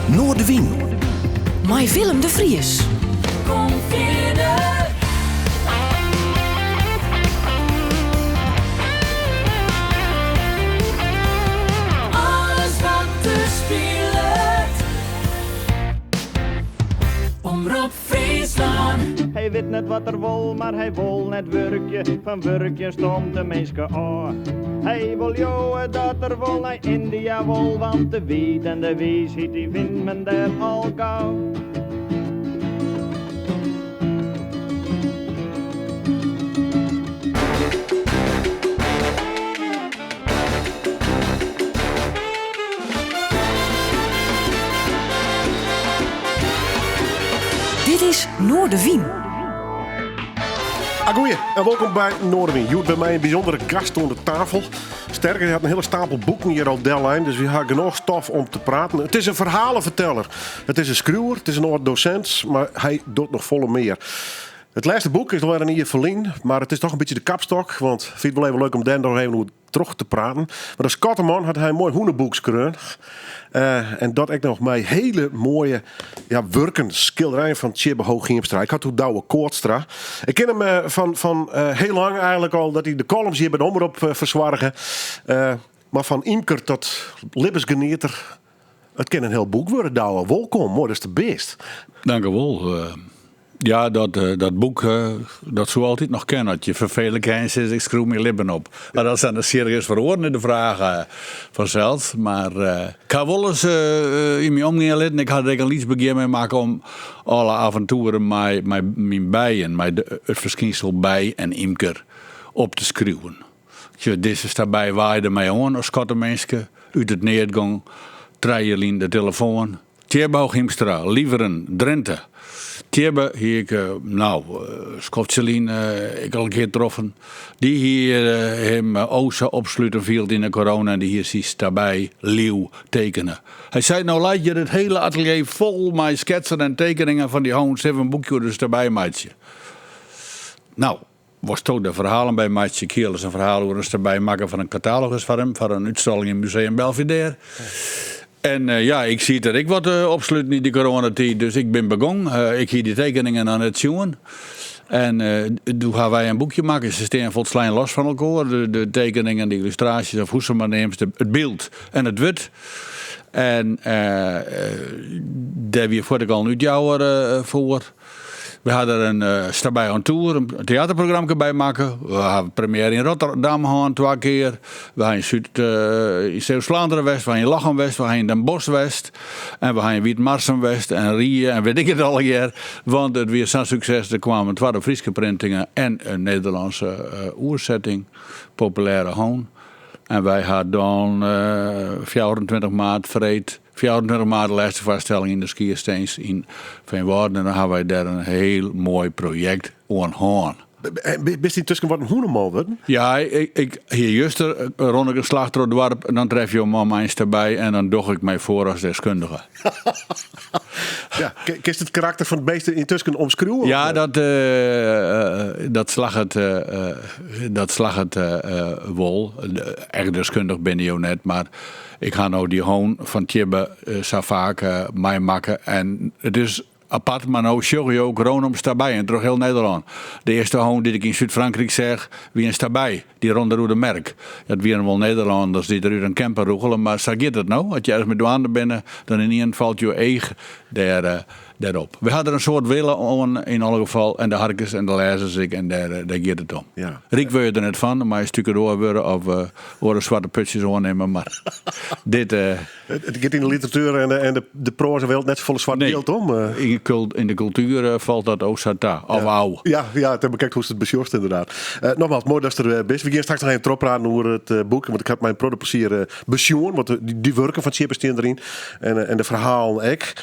Noardewyn. Mei Willem de Vries. Kom fierder. Alles wat der spilet. Omrop Fryslân. Hy wit net wat er wol, mar hy wol net wurkje. Fan wurkjen stoomt de minske ôf. Hy wol leauwe dat er wol nei Yndia wol, want de wiid en de wiisheid dy fynt men dêr al gau. Dit is Noardewyn. Agoeie en wolkom by Noardewyn. Hjoed by my in bysûndere gast oan de tafel. Sterker, hy hat in hiele stapel boeken hjir al dellein, dus wy ha genôch stof om te praten. It is in ferhaleferteller, it is in skriuwer, it is in âld dosint, mar hy docht noch folle mear. It lêste boek is alwer in jier ferlyn, mar it is toch in bytsje de kapstok, want ik fyn it wol even leuk om dêr noch even oer troch te praten. Want as katteman hat hy in moai hûneboek skreaun. Eh, en dat ek noch mei hiele moaie ja, wurken, skilderijen fan Tjibbe Hooghiemstra. Ik ha it oer Douwe Kootstra. Ik ken him eh, fan eh, hiel lang eigentlik al dat hy de columns hjir by de Omrop fersoarge. Mar fan ymker tot libbensgenieter, it kin in hiel boek wurde, Douwe. Wolkom, moai datst der bist. Dankjewol. Ja, dat, dat boek dat soe altyd noch kinne. As je ferfele kinne sizze ik skriuw myn libben op. Mar dat is dan serieus feroaren de fraach fansels. Mar ik ha wolris yn my omgean litten. Ik ha der ek in lyts begjin mei makke om alle aventoeren mei myn bijen, mei it ferskynsel bij en ymker op te skriuwen. Sjoch, dizze stabij waaide my oan as katteminske út it neat gong 3 jier lyn de telefoan. Tjibbe Hooghiemstra, Lieveren, Drinte. Tjibbe hie ik, no, skoftsje lyn ek al in kear troffen. Dy hie him o sa opsluten field yn de corona en dy hie syn stabij liuw tekene. Hy sei, no leit hjir it hiele atelier fol mei sketsen en tekeningen fan dy hûn, sille we in boekje oer de stabij meitsje? No, wolsto der ferhalen by meitsje? Ik hie alris in ferhaal oer in stabij makke foar in katalogus foar him, foar in útstalling yn Museum Belvédère. En ja, ik siet der ek wat opsluten yn dy coronatiid, dus ik bin begong. Ik hie dy tekeningen noch net sjoen. En doe ha wy in boekje makke. Se stean folslein los fan elkoar, de tekeningen, de yllustraasjes of hoe se mar neamst, it byld en it wurd. En dêr wie fuort ek al in útjouwer foar. We ha der in Stabij on Tour, in teaterprogramke by makke. We ha première yn Rotterdam hân twa kear. We ha yn Súd, yn Zeeuws-Vlaanderen west, we ha yn Lochem west, we ha yn Den Bosch west. En we ha yn Wytmarsum west en Rie en wit ik it allegear. Want it wie sa'n sukses, der kwamen twa de Fryske printingen en in Nederlânske oersetting, Populêre Hûn. En wy ha dan 24 maart freed 24 maart de lêste foarstelling yn de Skierstins yn Feanwâlden en dan ha wy dêr in hiel moai projekt oan hân. Bist yntusken wat in hûneman wurden? Ja, ik hie juster rûn ik in slach troch it doarp en dan tref jo man mei in stabij en dan doch ik my foar as deskundige. Ja, kinst it karakter fan it beest yntusken omskriuwe? Ja, dat, dat slagget, dat slagget wol. Echt deskundich binne jo net, mar Ik ha no dy hûn fan Tjibbe sa faak meimakke en it is apart, mar no sjogge jo ek rûnom stabijen troch hiel Nederlân. De earste hûn dy't ik yn Súd-Frankryk seach wie in stabij, dy rûn der oer de merk. Dat wienen wol Nederlanners dy't der út in camper rûgelen, mar sa giet it no. As je ergens mei dwaande binne, dan ynienen falt jo each dêr dêrop. We ha der in soad wille oan yn alle gefal en de harkers en de lêzers ek en dêr dêr giet it om. Ja. Ryk wurde je der net fan, dan moatte je stukadoar wurde of oare swarte putsjes oannimme, mar dit. It giet yn de literatuer en de, en de, de proazawereld net safolle swart Nee. jild om. Yn de, yn de kultuer falt dat o sa ta, of ôf. Ja, ja, it bekijkt hoe'tst it besjochst inderdaad. Nogmaals, moai datst der bist. We gean straks noch even trochpraten oer it boek, want ik ha it mei in protte plezier besjoen, want dy wurken fan Tjibbe stean deryn en, en de ferhalen ek.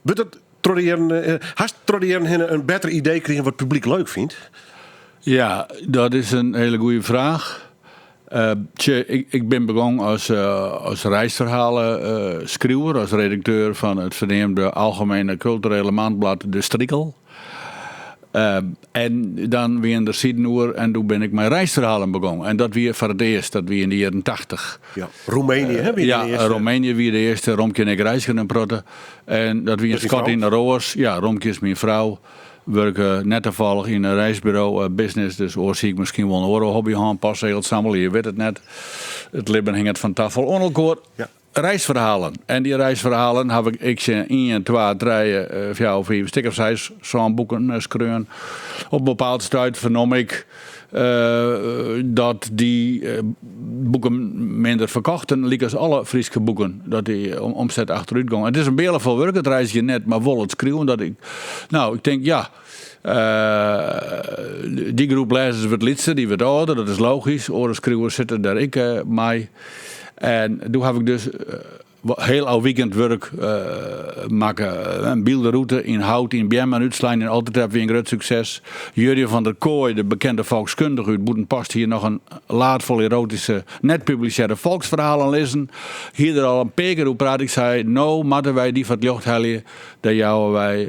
Wurdt it troch de jierren, hast troch de jierren hinne in better idee krigen wat it publyk leuk fynt? Ja, dat is in hiele goede fraach. Tsje, ik bin begûn as, as reisferhalen-skriuwer, as redakteur fan it ferneamde Algemene Kulturele Maandblad De Strikel. En dan wiene der siden oer en doe bin ik mei reisferhalen begûn. En dat wie foar it earst, dat wie yn de jierren 80. Ja, Roemenië hè, wie de earste. Roemenië wie de earste. Romkje en ik reizgen in protte. En dat wie in skot yn de roas. Ja, Romkje is myn frou. Wurke net tafallich yn in reisburo business, dus oars hie ik miskien wol in oare hobby hân, postsegels sammelje, je wit it net. It libben hinget fan tafal oan elkoar. Ja. Reisferhalen. En dy reisferhalen haw ik, ik sjen, ien, twa, trije, fjouwer, fiif, stik of seis, sân boeken skreaun. Op in bepaald stuit fernom ik dat dy boeken minder ferkochten, lykas alle Fryske boeken, dat dy omset achterút gong. It is in beale fol wurk, it reizgjen net, mar wol it skriuwen. Dat ik, no, ik tink, ja, dy groep lêzers wurdt lytser, dy wurdt âlder, dat is logysk. Oare skriuwers sitte dêr ek mei. En doe haw ik dus heel ôfwikend wurk makke. In bylderûte yn hout yn beammen útslein yn Olterterp wie in grut sukses. Jurjen van der Kooij, de bekende folkskundige út Bûtenpost, hie noch in laad fol eroatyske, net publisearre folksferhalen lizzen. Hie der al in pear kear oer praat. Ik sei, no moatte wy dy foar it ljocht helje, dêr jouwe wy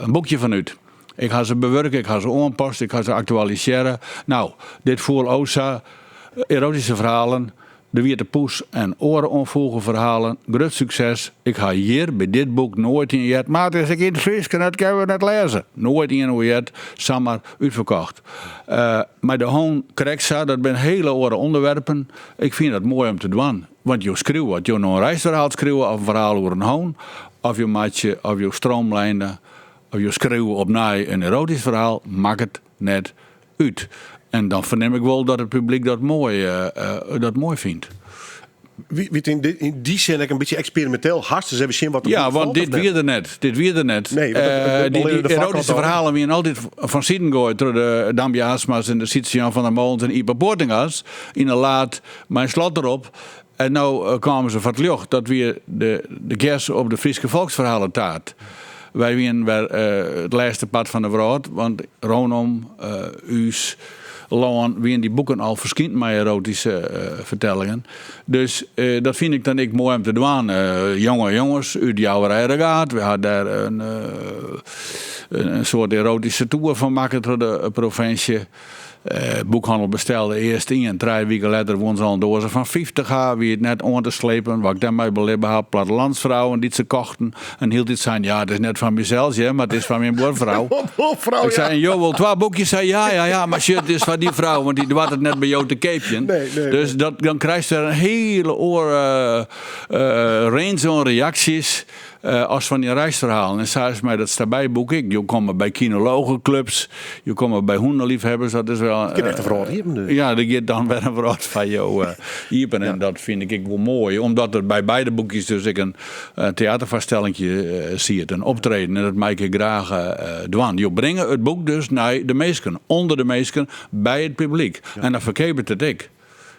in boekje fan út. Ik ha se bewurke, ik ha se oanpast, ik ha se aktualisearre. No, dit foel o sa, eroatyske ferhalen, De Wiete Poes en oare oanfoege ferhalen, grut sukses. Ik ha hjir by dit boek noait ien heard, mar it is ek yn it Frysk en dat kinne we net lêze. Noait ien oer heard, samar útferkocht. Mei de hûn krekt sa, dat binne hele oare ûnderwerpen. Ik fyn dat moai om te dwaan, want jo skriuwe, as jo no in reisferhaal skriuwe of in ferhaal oer in hûn, of jo meitsje of jo stroomlijne of jo skriuwe opnij in eroatysk ferhaal, makket net út. En dan fernim ik wol dat it publyk dat moai, dat moai fynt. Wie it yn dy sin ek in bytsje eksperiminteel? Hast ris even sjen wat der Ja, want dit wie der net. Dit wie der net. Nee, want dat, dy eroatyske ferhalen wiene altyd fan siden goaid troch de Dam Jaarsma's en de Sytse Jan van der Molens en Ype Poortinga's yn in laad mei in slot derop. En no kamen se foar it ljocht. Dat wie de, de kers op de Fryske folksferhaletaart. Wy wienen wer it lêste part fan de wrâld, want rûnom ús lân wienen dy boeken al ferskynd mei eroatyske fertellingen. Dus dat fyn ik dan ek moai om te dwaan. Jonge jonges út Jouwerij Regaad, we ha dêr in, in soart eroatyske toer fan makke troch de provinsje. Boekhannel bestelde earst ien, trije wiken letter woenen se al in doaze fan 50 ha, wie it net oan te slepen. Wat ik dêrmei belibbe ha, plattelandsfrouwen dy't se kochten en hieltyd seinen, ja, it is net fan mysels hear, mar it is fan myn buorfrou. Ik sei, en jo wol twa boekjes? Sei, ja, ja, ja, mar sjoch, it is foar dy frou, want dy doart it net by jo te keapjen. Dus dat, dan krijst wer in hiele oare range oan reaksjes. As fan dy reisferhalen. En sa is mei dat stabijboek ek. Jo komme by kynologeklups, jo komme by hûneliefhebbers. Dat is wel. Kin echt in wrâld iepen dus. Ja, der giet dan wer in wrâld foar jo iepen. En dat fyn ik ek wol moai. Omdat der by beide boekjes dus ek in teaterfoarstellinkje siet. In optreden. En dat mei ik ek graach dwaan. Jo bringe it boek dus nei de minsken. Under de minsken. By it publyk. En dan ferkeapet it ek.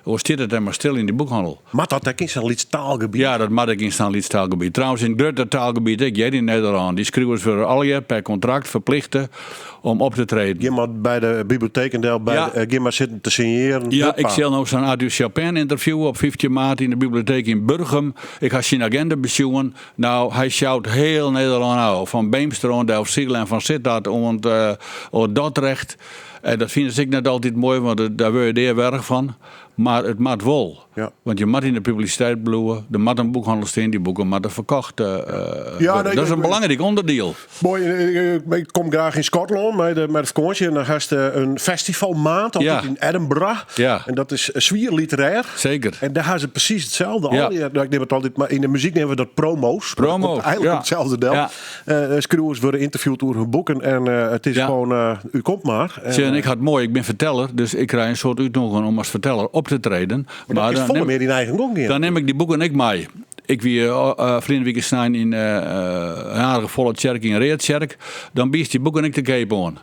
Oars stiet it dêr mar stil yn dy boekhannel. Moat dat ek yn sa'n lyts taalgebiet? Ja, dat moat ek yn sa'n lyts taalgebiet. Trouwens, yn it grutte taalgebiet ek, hjir yn Nederlân. Dy skriuwers wurde allegear per kontrakt verplichte om op te treden. Gean mar by de biblioteken del, by Ja. de, gean mar sitten te sinjearen. Ja, Huppa. ik sil no sa'n Arthur Japin ynterviewe op 15 maart yn de biblioteek yn Burgum. Ik ha syn agenda besjoen. Nou, hy sjout hiel Nederlân ôf. Fan Beemster oant Delfsyl en fan Sittard oant oant Dordrecht. En dat fine se ek net altyd moai, want dêr wurde je deawerch fan. Mar it moat wol. Ja. Want je moatte yn de publisiteit bliuwe. Der moat in boekhannel stean, dy boeken moatte ferkocht Ja, wurde. nee, Dat is in ik- belangryk ûnderdiel. Moai, ik kom graach yn Skotlân mei de, mei de fakânsje. En dan hast in festivalmaand, altyd Ja. yn Edinburgh. Ja. En dat is swier literêr. Zeker. En dêr ha se presys itselde. Ja. Al die, nou, ik nim it altyd, mar yn de muzyk neame we dat promo's. Maar dat Promo's, komt Eigentlik ja. op itselde del. Ja. Skriuwers wurde ynterviewd oer hun boeken en it is Ja. gewoan, u komt mar. En, Sjoch, en ik ha it moai, ik bin ferteller, dus ik krij in soad útnûgingen om as ferteller op te treden. Maar dan kinst dan folle nim, mear dyn eigen gong gean. dan nim ik dy boeken ek mei. Ik wie ferline wike snein yn in aardige folle tsjerke yn Readtsjerk. Dan biedst dy boeken ek te keap oan.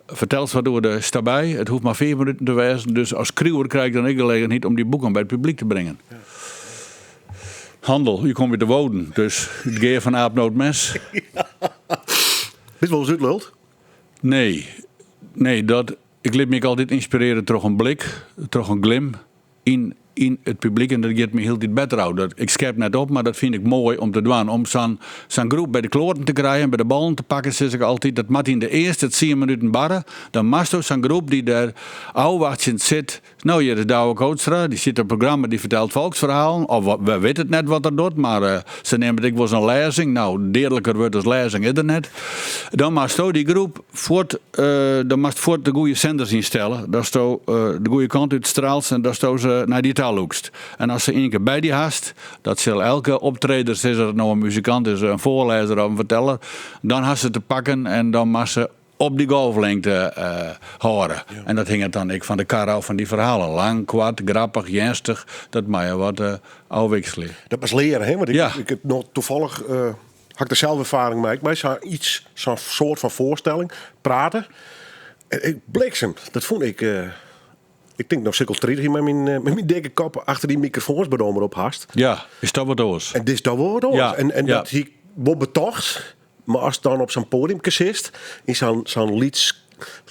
Fertelst wat oer de stabij. It hoecht mar fiif minuten te wêzen. Dus as skriuwer krij ik dan ek gelegenheid om dy boeken by it publyk te bringen. Handel, je komt út de Wouden, dus it gea fan aap noot mes. Bist wolris útluld? Nee, nee, dat, ik lit my ek altyd ynspirearje troch in blik, troch in glim yn. yn it publyk en dat giet my hieltyd better ôf. Dat, ik skep net op, mar dat fyn ik moai om te dwaan. Om sa'n sa'n groep by de kloaten te krijen, by de ballen te pakken, sis ik altyd, dat moat yn de earste tsien minuten barre. Dan moatsto sa'n groep dy't dêr ôfwachtsjend sit, No, hjir is Douwe Kootstra, dy sit op programma, dy fertelt folksferhalen, of wa, we witte it net wat er docht, mar se neame it ek wolris in lêzing. No, deadliker wurd as lêzing is der net. Dan moatsto dy groep fuort, dan moatst fuort de goede senders ynstelle, datsto de goede kant útstraalst en datsto se nei dy ta lûkst. En ast se ien kear by dy hast, dat sil elke optreder sizze, oft it no in muzikant is, in foarlêzer of in ferteller, dan hast se te pakken en dan moatst se op dy golflingte hâlde. En dat hinget dan ek fan de kar ôf fan dy ferhalen. Lang, koart, grappich, earnstich, dat mei je wat ôfwikselje. Dat moatst leare, hè? Want ik, ik heb noch toevallig ha ik der zelf erfaring mei. Ik mei sa iets, sa'n soart fan foarstelling prate. En ik bliksem, dat fûn ik. Ik tink no sit ik al 30 jier mei myn, mei myn dikke kop achter dy mikrofoans by de omrop hast. Ja, is dat wat oars. En dit is dan wol wat oars. En dat hie ik wol betocht. Mar ast dan op sa'n poadiumke sitst, yn sa'n sa'n lyts,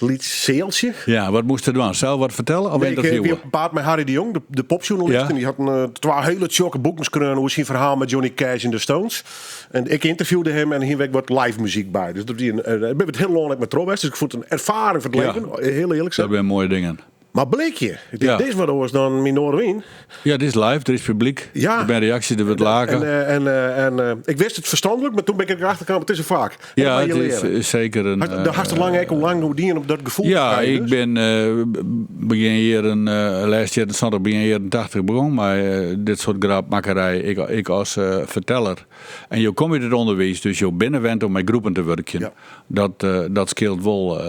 lyts sealtsje. Ja, wat moast er dwaan? Sels wat fertelle of Nee, ik ynterviewe? wie op 'en paad mei Harry de Jong, de popsjoernalist. En dy hat in, twa hiele tsjokke boeken skreaun oer syn ferhaal mei Johnny Cash en de Stones. En ik ynterviewde him en hie ek wat live muzyk by. Dus dat wie in, ik bin it hiele lân ek mei troch west, dus ik fûn it in erfaring foar it leven, hiel earlik Dat sein. binne moaie dingen. Mar blikje, ik tink, dit is wat oars dan myn Noardewyn. Ja, dit is live, der is publyk, der binne reaksjes, der wurdt lake. En ik wist it ferstanlik, mar toen bin ik derachter kaam, it is in fak. En dat Ja, moat je it is learen. seker in, Daar hast lang ek lang oer dien om dat gefoel te Ja, krijen, ik dus? bin begjin jierren, lêste jierren 70, begjin jierren 80 begûn mei dit soart grapmakkerij, ik as ferteller. En jo komme út it ûnderwiis, dus jo binne wend om mei groepen te wurkjen. Dat skeelt wol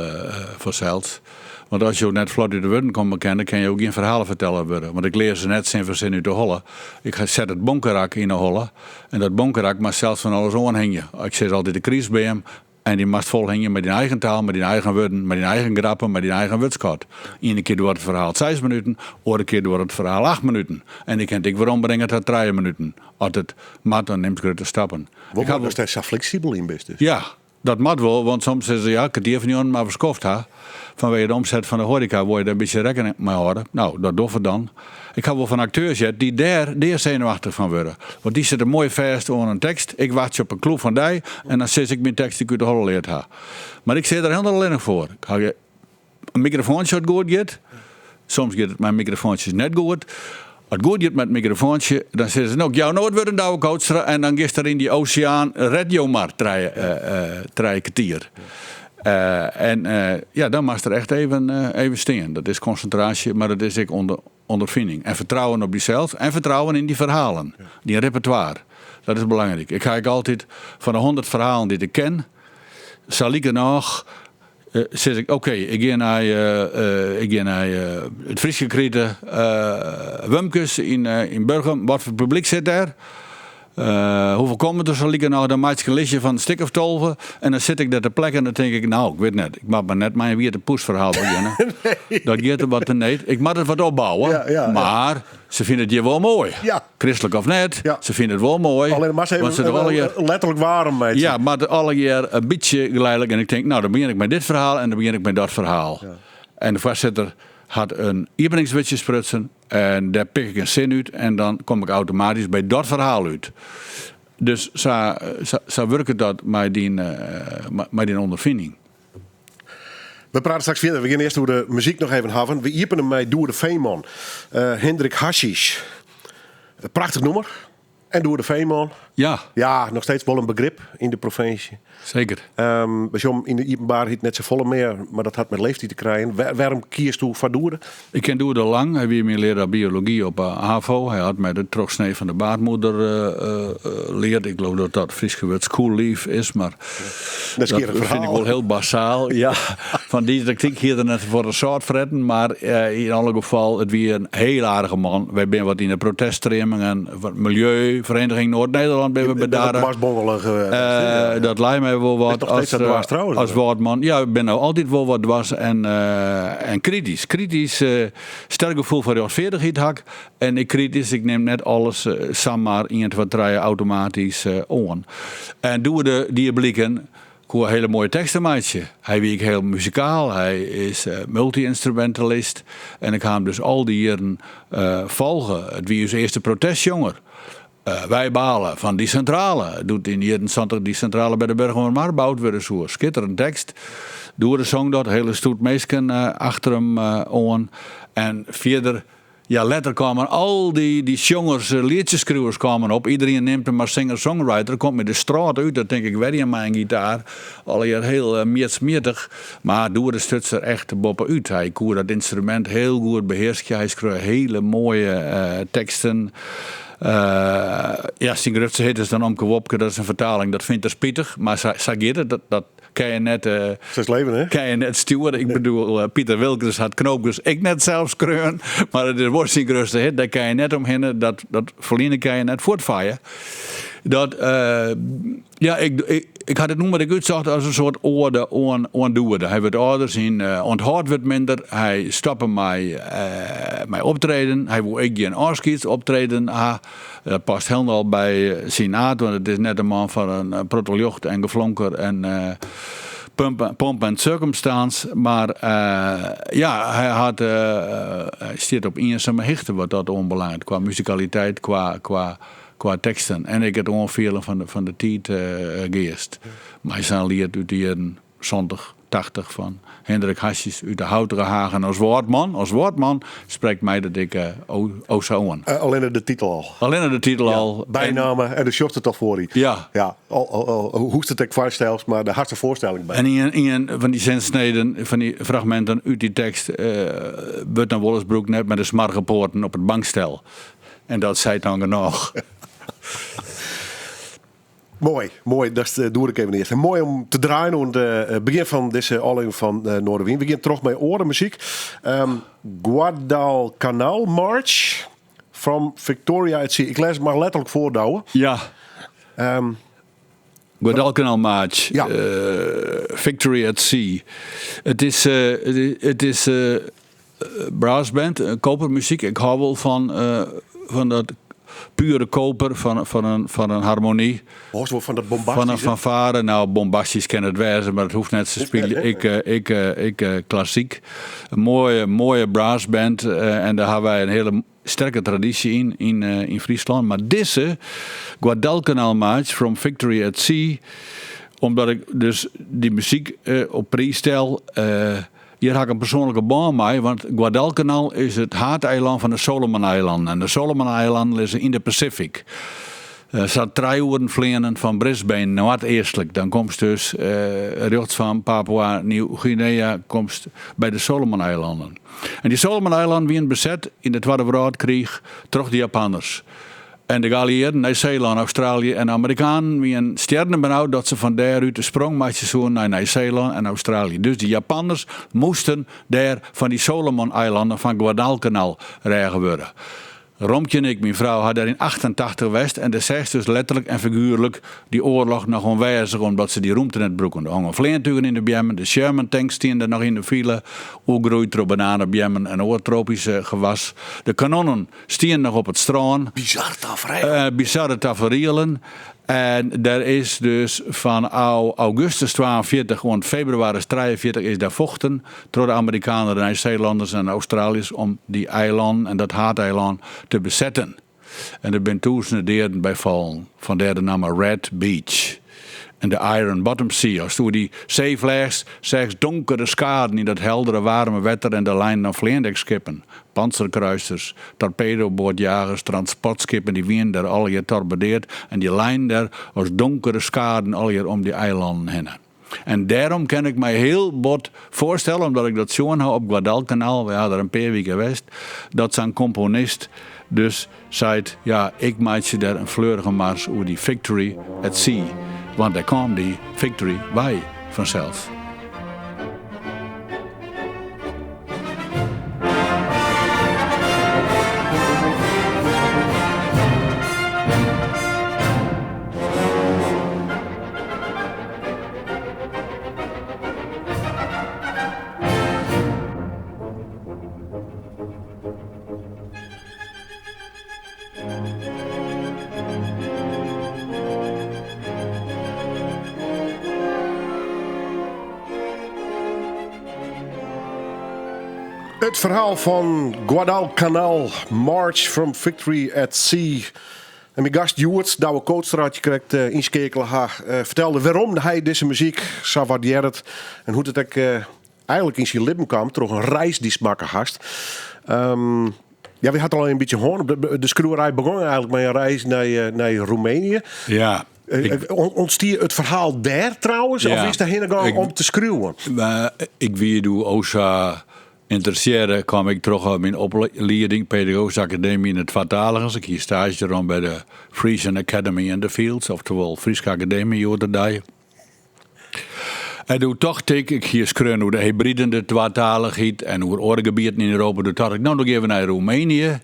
fansels. Want as jo net flot út de wurden komme kinne, kinne jo gjin ferhaleferteller wurde. Want ik lear se net sin foar sin út de holle. Ik set it bonkerak yn 'e holle en dat bonkerak moatst sels fan alles oanhingje. Ik sis altyd de krystbeam en dy moatst folhingje mei dyn eigen taal, mei dyn eigen wurden, mei dyn eigen grappen, mei dyn eigen wurdskat. Iene kear duorret it ferhaal seis minuten, oare kear duorret it ferhaal acht minuten. En ik kin it ek werombringe ta trije minuten. As it moat, dan nimst grutte stappen. Wol moai datst dêr sa fleksibel yn bist dus. Ja, Dat moat wol, want soms sizze se ja, kertier foar njoggenen moatte we skoft ha. Fanwege de omset fan de hoareka wolle je dêr in bytsje rekken mei hâlde. No, dat dogge we dan. Ik ha wol fan akteurs heard dy't dêr deasenuwachtich fan wurde. Want dy sitte moai fêst oan in tekst. Ik wachtsje op in klûf fan dy en dan sis ik myn tekst dy't ik út de holle leard ha. Mar ik sit der hielendal allinnich foar. Ik ha in mikrofoantsje as it goed giet. Soms giet it mei mikrofoantsjes net goed. As it goed giet mei it mikrofoantsje, dan sizze se, no, ik jou no it wurd oan Douwe Kootstra en dan giest der yn dy oseaan, red jo mar trije kertier. En ja, dan moatst der echt even, even stean. Dat is konsintraasje, mar dat is ek ûnderfining. En fertrouwen op dysels en fertrouwen yn dy ferhalen, dyn repertoire. Dat is belangryk. Ik ha ek altyd fan de 100 ferhalen dy't ik ken, sa likernôch Sis ik, oké, ik gean nei, ik gean nei it Fryske krite Wumkes yn, yn Burgum. Wat foar publyk sit dêr? Hoefolle komme der sa likernôch? Dan meitsje ik in listje fan in stik of 12 en dan sit ik dêr te plekke en dan tink ik, nou, ik wit net. Ik moat mar net mei in Wierte Poes ferhaal begjinne. Dat giet der wat te need. Ik moat it wat opbouwe, mar se fine it hjir wol moai. Kristlik of net, se fine it wol moai. Allinne moatst Want se even dogge allegear letterlik waarm meitsje. Ja, mar allegear in bytsje geleidelijk. En ik tink, nou, dan begjin ik mei dit ferhaal en dan begjin ik mei dat ferhaal. En de foarsitter hat in iepeningswurdsje sprutsen en dêr pik ik in sin út en dan kom ik automatysk by dat ferhaal út. Dus sa, sa, sa wurket dat mei dyn, mei dyn ûnderfining. We prate straks fierder. We gean earst oer de muzyk noch even hawwen. We iepenen mei Doede Veeman. Hindrik Hashish. In prachtich nûmer. En Doede Veeman. Ja. Ja, noch steeds wol in begrip yn de provinsje. Seker. We sjogge him yn de iepenbaarheid net safolle mear, mar dat hat mei leeftiid te krijen. Wêrom kiesto foar Doede? Ik ken Doede lang. Hy wie myn learaar biology op 'e HAVO. Hy hat my de trochsnee fan de baarmoeder leard. Ik leau dat dat Fryske wurd skûlliif is, mar Dat dat fyn ik wol hiel basaal. Ja, fan dy taktyk hie er net foar in sâlt fretten, mar yn alle gefal, it wie in hiel aardige man. Wy binne wat yn de proteststreamingen fan Milieu, Vereniging Noord-Nederland binne we bedarre. Dat lei my wol wat as wâldman. Ja, ik bin no altyd wol wat dwars en en kritysk. Kritysk, sterk gefoel foar rjochtfeardichheid ha ik. En ek kritysk, ik nim net alles samar ien, twa, trije automatysk oan. En Doede die bliken. Koe hiele moaie teksten meitsje. Hy wie ek hiel muzikaal, hy is multy-ynstrumentalist en ik ha him dus al dy jierren folge. It wie ús earste protestsjonger. Wy bale fan dy sintrale, doe't yn de jierren 70 dy sintrale by de Burgumermar boud wurde soe. Skitterend tekst. Doede song dat, hiele stoet minsken achter him oan. En fierder Ja, letter kamen al dy, dy sjongers, lietsjeskriuwers kamen op. Iderien neamt him mar singer-songwriter. Komt my de strôt út, dan tink ik wer ien mei in gitaar. Allegear hiel mjitsmjittich. Mar Doede stuts der echt boppe-út. Hy koe dat ynstrumint hiel goed behearskje. Hy skreau hiele moaie teksten. Ja, syn grutste hit is dan Omke Wopke, dat is in fertaling. Dat fynt er spitich, mar sa, sa giet it. Dat, dat kin je net, Sa is leven, hè? kin je net stjoere. Ik bedoel, Piter Wilkens hat Knoopkes ek net sels skreaun, mar it is wol syn grutste hit. Dêr kin je net omhinne. Dat, dat ferline kin je net fuortfeie. Dat, ja, ik, ik, ik ha dit nûmer ek útsocht as in soart oade oan, oan Doede. Hy wurdt âlder, syn ûnthâld wurdt minder. Hy stoppe mei, mei optreden. Hy woe ek gjin ôfskiedsoptreden ha. Dat past hielendal by syn aard, want it is net in man fan in protte ljocht en geflonker en pomp en circumstance. Mar ja, hy hat, hy stiet op iensame hichte wat dat oanbelanget, kwa muzikaliteit, kwa, kwa, kwa teksten en ek it oanfielen fan de, fan de tiidgeast. Mei sa'n liet út de jierren 70, 80 fan Hindrik Harsjes út de Houtige Hagen as Wâldman. As Wâldman sprekt my dat ek o sa oan. Allinne de titel al. Allinne de titel al. Bynamme en do sjochst it al foar dy. Ja. Ja, al, hoechst it ek foarstelst, mar dêr hast in foarstelling by. En ien fan dy sinsneden, fan dy fragminten út dy tekst, wurdt dan wolris brûkt net mei de smarge poaten op it bankstel. En dat seit dan genôch. Moai, moai. Dat doe ik even earst. En moai om te draaien oan it begjin fan dizze ôflevering fan Noardewyn. We gean troch mei oare muzyk. Guadalcanal March from Victoria at Sea. Ik lês it mar letterlik foar, Douwe. Ja. Guadalcanal March. Ja. Victory at Sea. It is, it is brassband, kopermuzyk. Ik hou wol fan, fan dat pure koper, fan in harmony. Hâldst wol fan dat bombastyske? Fan in fanfare. Nou, bombastysk kin it wêze, mar it hoecht net. Se spylje ek klassyk. In moaie, moaie brassband en dêr hawwe wy in hiele sterke tradysje yn, yn Fryslân. Mar dizze Guadalcanal March from Victory at Sea, omdat ik dus dy muzyk op priis stel, hjir ha ik in persoanlike bân mei, want Guadalcanal is it haadeilân fan de Solomoneilannen en de Solomoneilannen lizze yn de Pacific. Sa'n trije oeren fleanen fan Brisbane noardeastlik, dan komst dus rjochts fan Papua Nieuw-Guinea komst by de Solomoneilannen. En dy Solomoneilannen wienen beset yn de Twadde Wrâldkriich troch de Japanners. En de gealliearden, Nij-Seelân, Australië en de Amerikanen wienen stjernebenaud dat se fan dêr út de sprong meitsje soenen nei Nij-Seelân en Australië. Dus de Japanners moasten dêr fan dy Solomoneilannen fan Guadalcanal rêge wurde. Romkje en ik, myn frou, ha dêr yn 88 west en dêr seachst dus letterlik en figuerlik dy oarloch noch oanwêzich omdat se dy rûmte net brûken. Der hongen fleantugen yn de beammen, de Sherman tanks stienen der noch yn de file, oergroeid troch bananebeammen en oar tropysk gewas. De kanonnen stienen noch op it strân. Bizar tafereel. Bizarre taferielen. En der is dus fan augustus 42 oant febrewaris 43 is der fochten troch de Amerikanen, de Nij-Seelanners en de Australiërs om dy eilannen en dat haadeilân te besetten. En der binne tûzenen deaden by fallen, fandêr de namme Red Beach. En de Iron Bottom Sea, ast oer dy see fleachst, seachst donkere skaden yn dat heldere waarme wetter en der leinen dan fleandekskippen, pantserkruisers, torpedoboatjagers, transportskippen, dy wienen der allegear torpedeard en dy leinen der as donkere skaden allegear om dy eilannen hinne. En dêrom kin ik my hiel bot foarstelle, omdat ik dat sjoen ha op Guadalcanal, wy ha der in pear wike west, dat sa'n komponist dus seit, ja, ik meitsje der in fleurige mars oer dy Victory at Sea, want dêr kaam dy Victory wei fansels. It ferhaal fan Guadalcanal, March from Victory at Sea. En myn gast hjoed, Douwe Kootstra, as je krekt ynskeakele ha, fertelde wêrom hy dizze muzyk sa wardearret en hoe't it ek eigenlik yn syn libben kaam troch in reis dy'tst makke hast. Ja, wy ha it al in bytsje hân. De skriuwerij begûn eigenlik mei in reis nei Roemenië. Ja. Ûntstie it ferhaal dêr trouwens? Ja. Of bist dêrhinne gien om te skriuwen? Ik wie doe o sa ynteressearre, kwam ik troch myn oplieding Pedagogyske Akademy yn de twataligens. Ik hie staazje rûn by de Frisian Academy in the Fields, oftewol Fryske Akademy hjoed-de-dei. En doe tocht ik, ik hie skreaun oer de Hebriden, de twatalichheid en oer oare gebieten yn Europa. Doe tocht ik, no dan gean we nei Roemenië.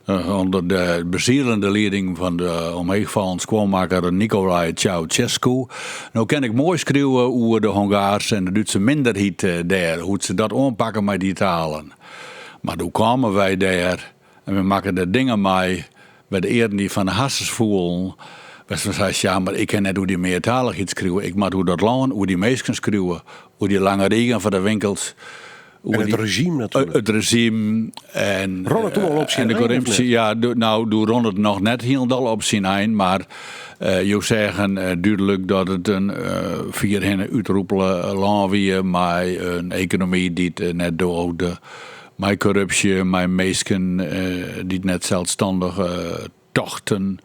Under de besielende lieding fan de omheechfallen skuonmakker Nicolae Ceaușescu. No kin ik moai skriuwe oer de Hongaarse en de Dútse minderheid dêr, hoe't se dat oanpakke mei dy talen. Mar doe kamen wy dêr en we makken der dingen mei wêr't de earen dy fan de harsens foelen. Wêr'tst fan seist, ja, mar ik kin net oer dy meartalichheid skriuwe, ik moat oer dat lân, oer dy minsken skriuwe, oer dy lange rigen foar de winkels. En it rezjym natuerlik. It rezjym en, Rûn it doe al op syn en de ein, of korrupsje. net? Ja, no, doe rûn it noch net hielendal op syn ein, mar jo seagen dúdlik dat it in fierhinne útrûpele lân wie mei in ekonomy dy't net doogde, mei korrupsje, mei minsken dy't net selsstannich tochten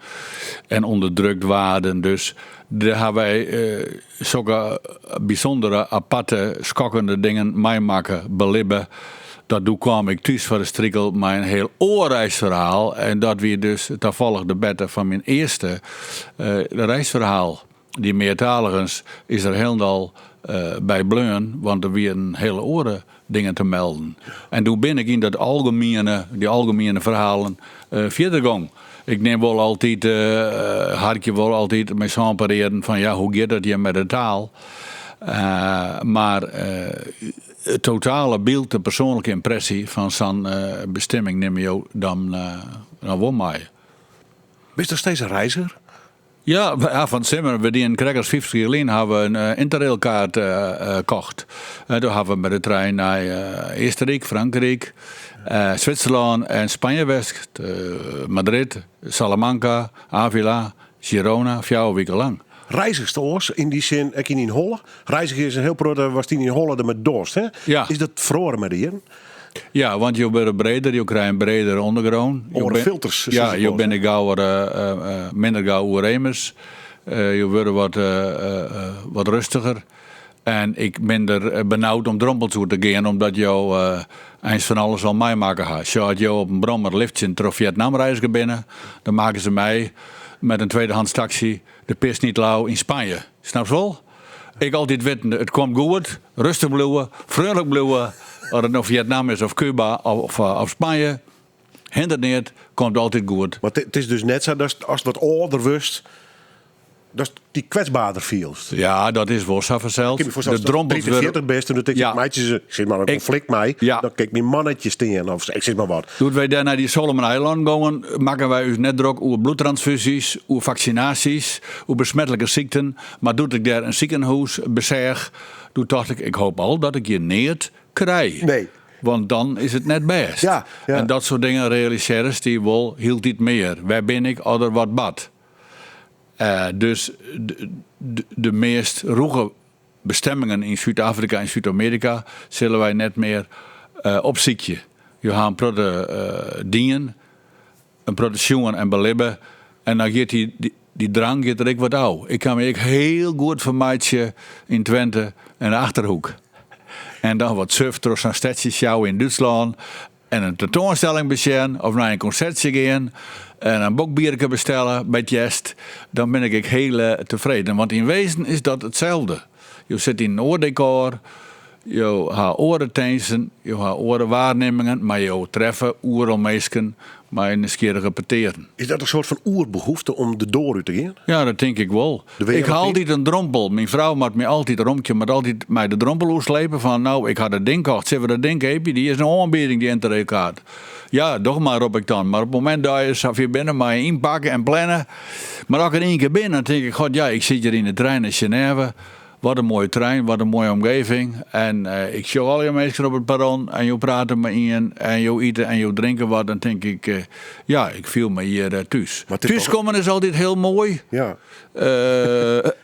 en ûnderdrukt waarden. Dus dêr ha wy sokke bysûndere, aparte, skokkende dingen meimakke, belibbe. Dat doe kwam ik thús foar de strikel mei in heel oar reisferhaal en dat wie dus tafallich de berte fan myn earste reisferhaal. Dy meartaligens is der hielendal by bleaun, want der wienen hele oare dingen te melden. En doe bin ik yn dat algemiene, dy algemiene ferhalen fierder gong. Ik nim wol altyd, harkje wol altyd mei sânper earen fan ja, hoe giet dat hjir mei de taal? Mar it totale byld, de persoanlike ympresje fan sa'n bestimming nimme jo dan wol mei. Bist noch steeds in reiziger? Ja, fan 't simmer. We dienen krekt as 50 jier lyn hawwe we in interrailkaart kocht. Doe hawwe we mei de trein nei Eastenryk, Frankryk, Switserlân en Spanje west. Madrid, Salamanca, Avila, Girona, fjouwer wiken lang. Reizgest oars yn dy sin ek yn dyn holle? Reizgje is in hiel protte watst yn dyn holle dermei dochst, hè? Ja. Is dat feroare mei de jierren? Ja, want jo wurde breder, jo krije in bredere ûndergrûn. Oare filters, Ja, sizze jo wolris, binne hè? gauwer, minder gau oerémis. Jo wurde wat, wat rêstiger en ek minder benaud om drompels oer te gean, omdat jo eins fan alles al meimakke ha. Sjoch, as jo op in brommer liftsjend troch Vietnam reizge binne, dan makken se mei met in tweedehands taksy de pis niet lau yn Spanje. Snapst wol? Ik altyd wittende, it komt goed, rêstich bliuwe, freonlik bliuwe, oft it no Vietnam is of Cuba of Spanje, hindert neat, komt altyd goed. Mar it is dus net sa datst ast wat âlder wurdst, datst dy kwetsberder fielst. Ja, dat is wol sa fansels. Ik kin my foarstelle, De ast drompels 30, 40 bist en dan tink ik, Ja. meitsje se, ik sis mar in konflikt mei, Ja. dan kin ik myn mannetje stean of ik sis mar wat. Doe't wy dêr nei dy Solomon Eilannen gongen, makken wy ús net drok oer bloedtransfúzjes, oer faksinaasjes, oer besmetlike sykten. Mar doe't ik dêr in sikehûs beseach, doe tocht ik, ik hoop al dat ik hjir neat krij. Nee. Want dan is it net bêst. Ja, ja. En dat soart dingen realisearrest dy wol hieltyd mear. Wêr bin ik as der wat bart? Dus de meast rûge bestemmingen yn Súd-Afrika en Súd-Amearika sille wy net mear opsykje. Jo ha in protte dien, in protte sjoen en belibbe en dan giet dy drang giet der ek wat ôf. Ik kan my ek hiel goed fermeitsje yn Twente en de Achterhoek. En dan wat suf troch sa'n stedsje sjouwe yn Dútslân en in tentoanstelling besjen of nei in konsertsje gean en in bokbierke bestelle by 't Jest, dan bin ik ek hiel tefreden. Want yn wezen is dat itselde. Jo sitte yn in oar dekôr, jo ha oare tinzen, jo ha oare waarnimmingen, mar jo treffe oeral minsken mei nijsgjirrige petearen. Is dat in soart fan oerbehoefte om de doar út te gean? Ja, dat tink ik wol. De wereld Ik ha yn? altyd in drompel. Myn frou moat my altyd, Romkje moat altyd my de drompel oerslepe fan no, ik ha dat ding kocht, sille we dat ding keapje? Dy is in oanbieding, dy interrailkaart. Ja, doch mar, rop ik dan. Mar op it momint dat je safier binne mei ynpakke en planne. Mar as ik der ien kear bin, dan tink ik, god ja, ik sit hjir yn de trein nei Genève. Wat in moaie trein, wat in moaie omgeving. En ik sjoch allegear minsken op it perron en jo prate mei ien en jo ite en jo drinke wat. Dan tink ik, ja, ik fiel my hjir thús. Thúskommen is altyd hiel moai. Ja.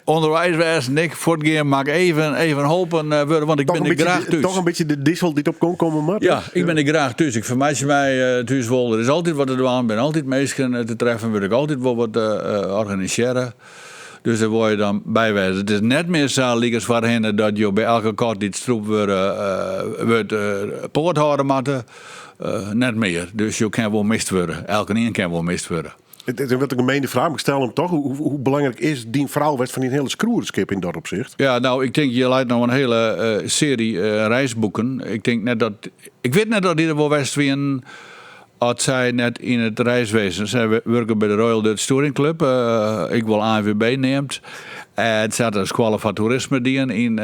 Ûnderweis wêzen, ik fuortgean, moat ik even, even holpen wurde, want ik bin der graach thús. Toch in bytsje de diesel dy't op gong komme moat. Ja, ik bin der graach thús. Ik fermeitsje my thús wol. Der is altyd wat te dwaan, bin altyd minsken te treffen, wurd ik altyd wol wat organisearre. Dus dêr wolle je dan by wêze. It is net mear sa lykas foarhinne dat jo by elke kat dy't strûpt wurde, wurdt poat hâlde moatte. Net mear. Dus jo kinne wol mist wurde. Elkenien kin wol mist wurde. It is wat in gemene fraach, mar ik stel him toch. Hoe belangryk is dyn frou west foar dyn hiele skriuwerskip yn dat opsicht? Ja, no, ik tink, hjir leit no in hiele sery reisboeken. Ik tink net dat, ik wit net oft dy der wol west wienen as sy net yn it reiswezen. Sy wurke by de Royal Dutch Touring Club, ek wol ANWB neamd. En sy hat in skoalle foar toerisme dien yn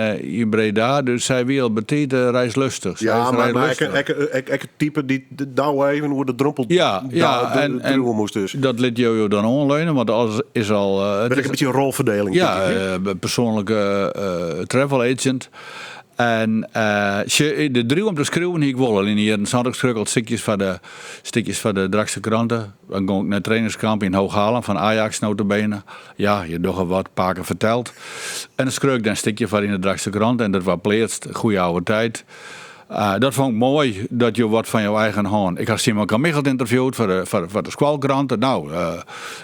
Breda, dus sy wie al betiid reislustich. Sy Ja, is mar ek, reislustich. ek, ek, ek it type dy't de dou even oer de drompel Ja, ja, en driuwe moast dus. dat lit jo jo dan oanleunen, want alles is al... it Ben ik is in bytsje in rolferdeling. Ja, tink ik, hè? persoanlike travel agent. En sjoch, de driuw om te skriuwen hie ik wol. Al yn de jierren 70 skreau ik al stikjes foar de, stikjes foar de Drachtster Krante. Dan gong ik nei trainingskamp yn Hooghalen fan Ajax nota bene. Ja, je dogge wat pake fertelt. En dan skreau ik dêr in stikje foar yn de Drachtster Krante en dat waard pleatst. Goeie oude tijd. Dat fûn ik moai, dat jo wat fan jo eigen hân. Ik ha Simon Carmiggelt ynterviewd foar de, foar, foar de skoalkrante. Nou,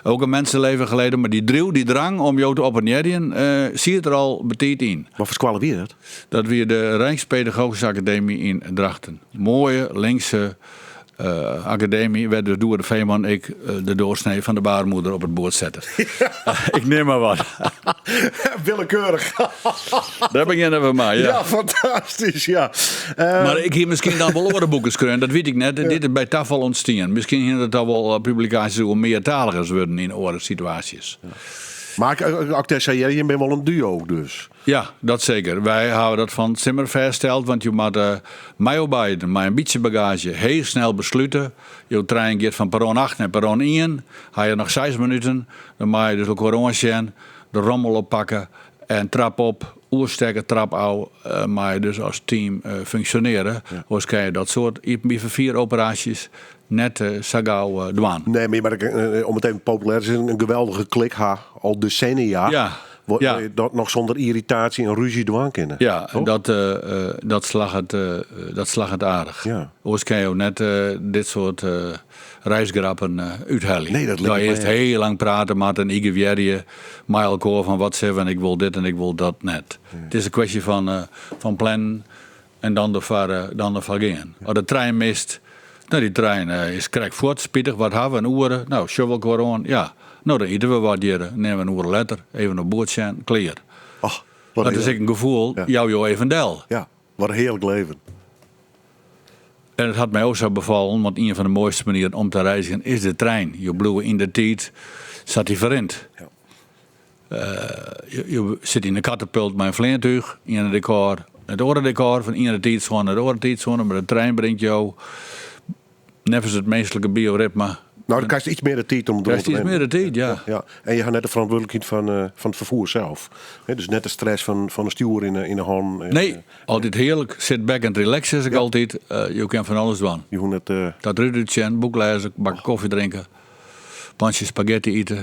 ook een mensenleven geleden. Mar dy driuw, dy drang om jo te opponearjen, siet der al betiid yn. Wat foar skoalle wie dat? Dat wie de Rijkspedagogische Academie yn Drachten. Moaie, linkse akademy, wêr't dus Doede Veeman ek de doorsnee fan de baarmoeder op it boerd sette. Ik neam mar wat. Willekeurich. Dêr begjinne we mei, ja. Ja, fantastysk, ja. Mar ik hie miskien dan wol oare boeken skreaun, dat wit ik net. Dit is by tafal ûntstien. Miskien hiene it dan wol publikaasjes oer meartaligens wurden yn oare situaasjes. Mar as ik dêr sa hear, jim binne wol in duo dus. Ja, dat seker. Wy hawwe dat fan 't simmer fêststeld, want jo moatte mei jo beiden mei in bytsje bagaazje hiel snel beslute. Jo trein giet fan perron acht nei perron ien, ha je noch seis minuten, dan meie je dus elkoar oansjen, de rommel oppakke en trap op, oerstekke, trap ôf, meie je dus as team funksjonearje. Oars kinne je dat soart iepenbier ferfier-operaasjes net sa gau dwaan. Nee, mar om it even populêr te sizzen, in geweldige klik ha al desennia. Ja, ja. Dat noch sûnder yrritaasje en rúzje dwaan kinne. Ja, en dat, dat slagget, dat slagget aardich. Ja. Oars kinne jo net dit soart reisgrappen úthelje. Nee, dat liket Dat je my earst hiel lang prate moatte en igewearje mei elkoar fan wat sille we en ik wol dit en ik wol dat net. It is in kwestje fan, fan plannen En dan derfoar, dan derfoar gean. As de trein mist, no dy trein is krekt fuort, spitich, wat ha we, in oere? No, sjogge we elkoar oan, ja, no dan ite we wat hjir, nimme we in oere letter, even op boerd sjen, klear. Och, wat Dat is ek in gefoel, Ja. jou jo even del. Ja, wat in hearlik leven. En it hat my o sa befallen, want ien fan de moaiste manieren om te reizgjen is de trein. Jo bliuwe yn de tiid sa't dy ferrint. Ja. Jo sitte yn in katapult mei in fleantúch, iene dekôr nei it oare dekôr, fan iene tiidsône nei de oare tiidsône, mar de trein bringt jo neffens it minsklike bioritme. No, dan krijst iets mear de tiid om deroan Krijst te iets wennen. mear de tiid, ja. Ja, en je ha net de ferantwurdlikheid fan, fan it ferfoer sels. Hè, dus net de stress fan, fan de stjoer yn de, yn de hannen. En, Nee, altyd hearlik. Sit back and relax, sis ik altyd. Jo kinne fan alles dwaan. Je hoege net. Dat rút útsjen, boek lêze, bakje kofje drinke, pantsje spagetti ite.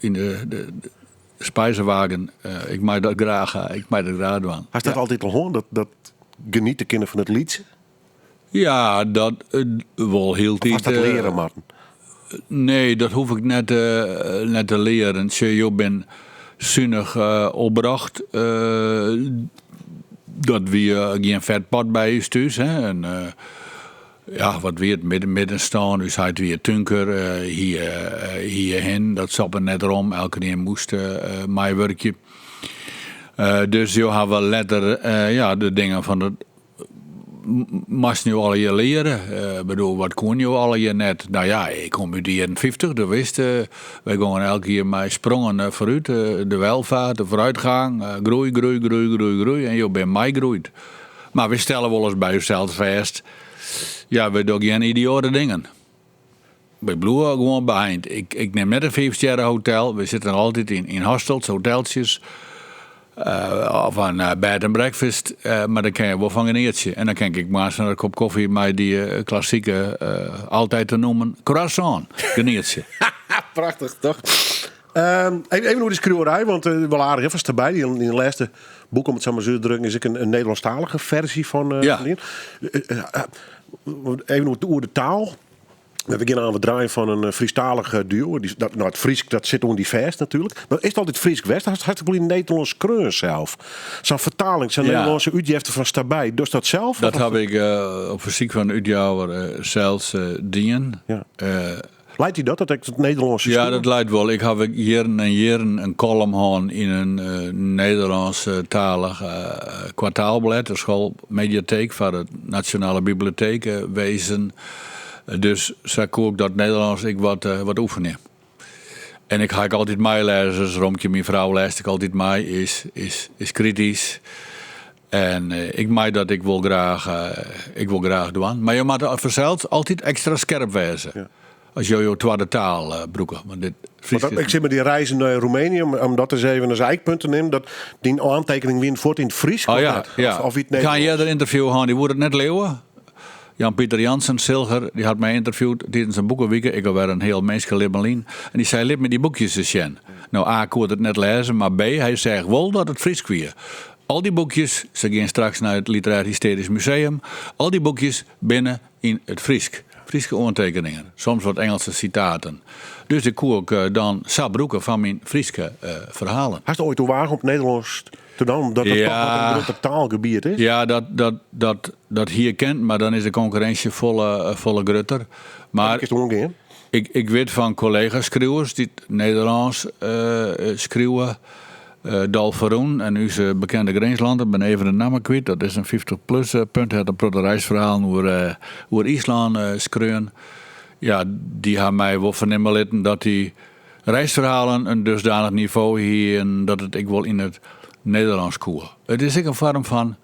Yn de, de, de spijzenwagen. Ik mei dat graach, ik mei dat graach dwaan. Hast dat altyd al hân, dat, dat geniete kinne fan it lytse? Ja, dat wol hieltyd. Of hast dat leare moatten? Nee, dat hoef ik net, net te learen. Sjoch, jo bin sunich opbrocht. Dat wie gjin fet pot by ús thús. Hè. En, Ja, wat wie it, midden, middenstân. Us heit wie túnker, hie, hie hin. Dat soppe net rom. Elkenien moast meiwurkje. Dus jo hawwe letter ja, de dingen fan dat moasten jo allegear leare. Ik bedoel, wat koene jo allegear net? Nou ja, ik kom út de jierren 50, do wist, wy gongen elk jier mei sprongen foarút. De welvaart, de vooruitgang, groei, groei, groei, groei, groei. En jo binne meigroeid. Mar wy stelle wolris by ússels fêst, ja, wy dogge gjin idioate dingen. Wy bliuwe gewoan beheind. Ik, ik nim net in fiifstjerrehotel. We sitte noch altyd yn, yn hostels, hoteltsjes. Of in bed and breakfast, mar dêr kinne je wol fan genietsje. En dan kin ik moarns fan in kop kofje mei dy klassike, altyd te noemen, croissant genietsje. Prachtich, toch? Even oer dy skriuwerij, want wol aardich hè, fan derby. Dyn lêste boek, om it sa mar út te drukken, is ek in Nederlânsktalige ferzje fan. Even oer de taal. We gean oan it draaien fan in Frysktalich duo. Dat, no, it Frysk dat sit oan dy fêst natuerlik. Mar is it altyd Frysk west? Hast hast ek wol yn Nederlânsk skreaun sels? Sa'n fertaling, sa'n Nederlânske útjefte fan Stabij, dochst dat sels? Dat haw ik op fersyk fan de útjouwer sels dien. Ja. Leit dy dat, dat ek it Nederlânske Ja, dat leit wol. Ik haw ek jierren en jierren in kollum hân yn in Nederlânsktalich kwartaalblêd, de schoolmediatheek foar it Nasjonale Biblioteekwezen. Dus sa koe ik dat Nederlânsk ek wat, wat oefenje. En ik ha ek altyd meilêzers, Romkje, myn frou, lêst ek altyd mei, is, is, is kritysk. En ik mei dat ek wol graach, ek wol graach dwaan. Mar jo moatte fansels altyd ekstra skerp wêze. Ja. As jo jo twadde taal brûke. Want dit Want dat, ik sit mei dy reizen nei Roemenië, om dat ris even as ijkpunt te nimmen, dat dyn oantekening wienen fuort yn it Frysk Oh of ja, net? ja. Of, of yn it Ik ha in Nederlânsk? earder ynterview hân, dy woe it net leauwe. Jan-Pieter Jansen, silger, dy hat my ynterviewd tidens in boekewike, ek alwer in hiel minskelibben lyn. En dy sei, lit my dy boekjes ris sjen. No, A, koe er it net lêze, mar B, hy seach wol dat it Frysk wie. Al dy boekjes, se gean straks nei it Literair Hysterysk Museum, al dy boekjes binne yn it Frysk. Fryske oantekeningen, soms wat Ingelske sitaten. Dus dy koe ik dan sa brûke foar myn Fryske ferhalen. Hast oait oerwage om it Nederlânsk te dwaan, omdat it toch wat in grutter taalgebiet is? Ja, dat, dat, dat, dat hie kind, mar dan is de konkurrinsje folle, folle grutter. Mar Kinst oangean? ik, ik wit fan kollega-skriuwers dy't Nederlânsk skriuwe, Dolf Verroen en ús bekende Grinslander, bin even de namme kwyt, dat is in 50 plus punt, hat in protte reisferhalen oer, oer Yslân skreaun. Ja, dy ha my wol fernimme litten dat dy reisferhalen in dusdanich nivo hienen dat it ek wol yn it Nederlânsk koe. It is ek in foarm fan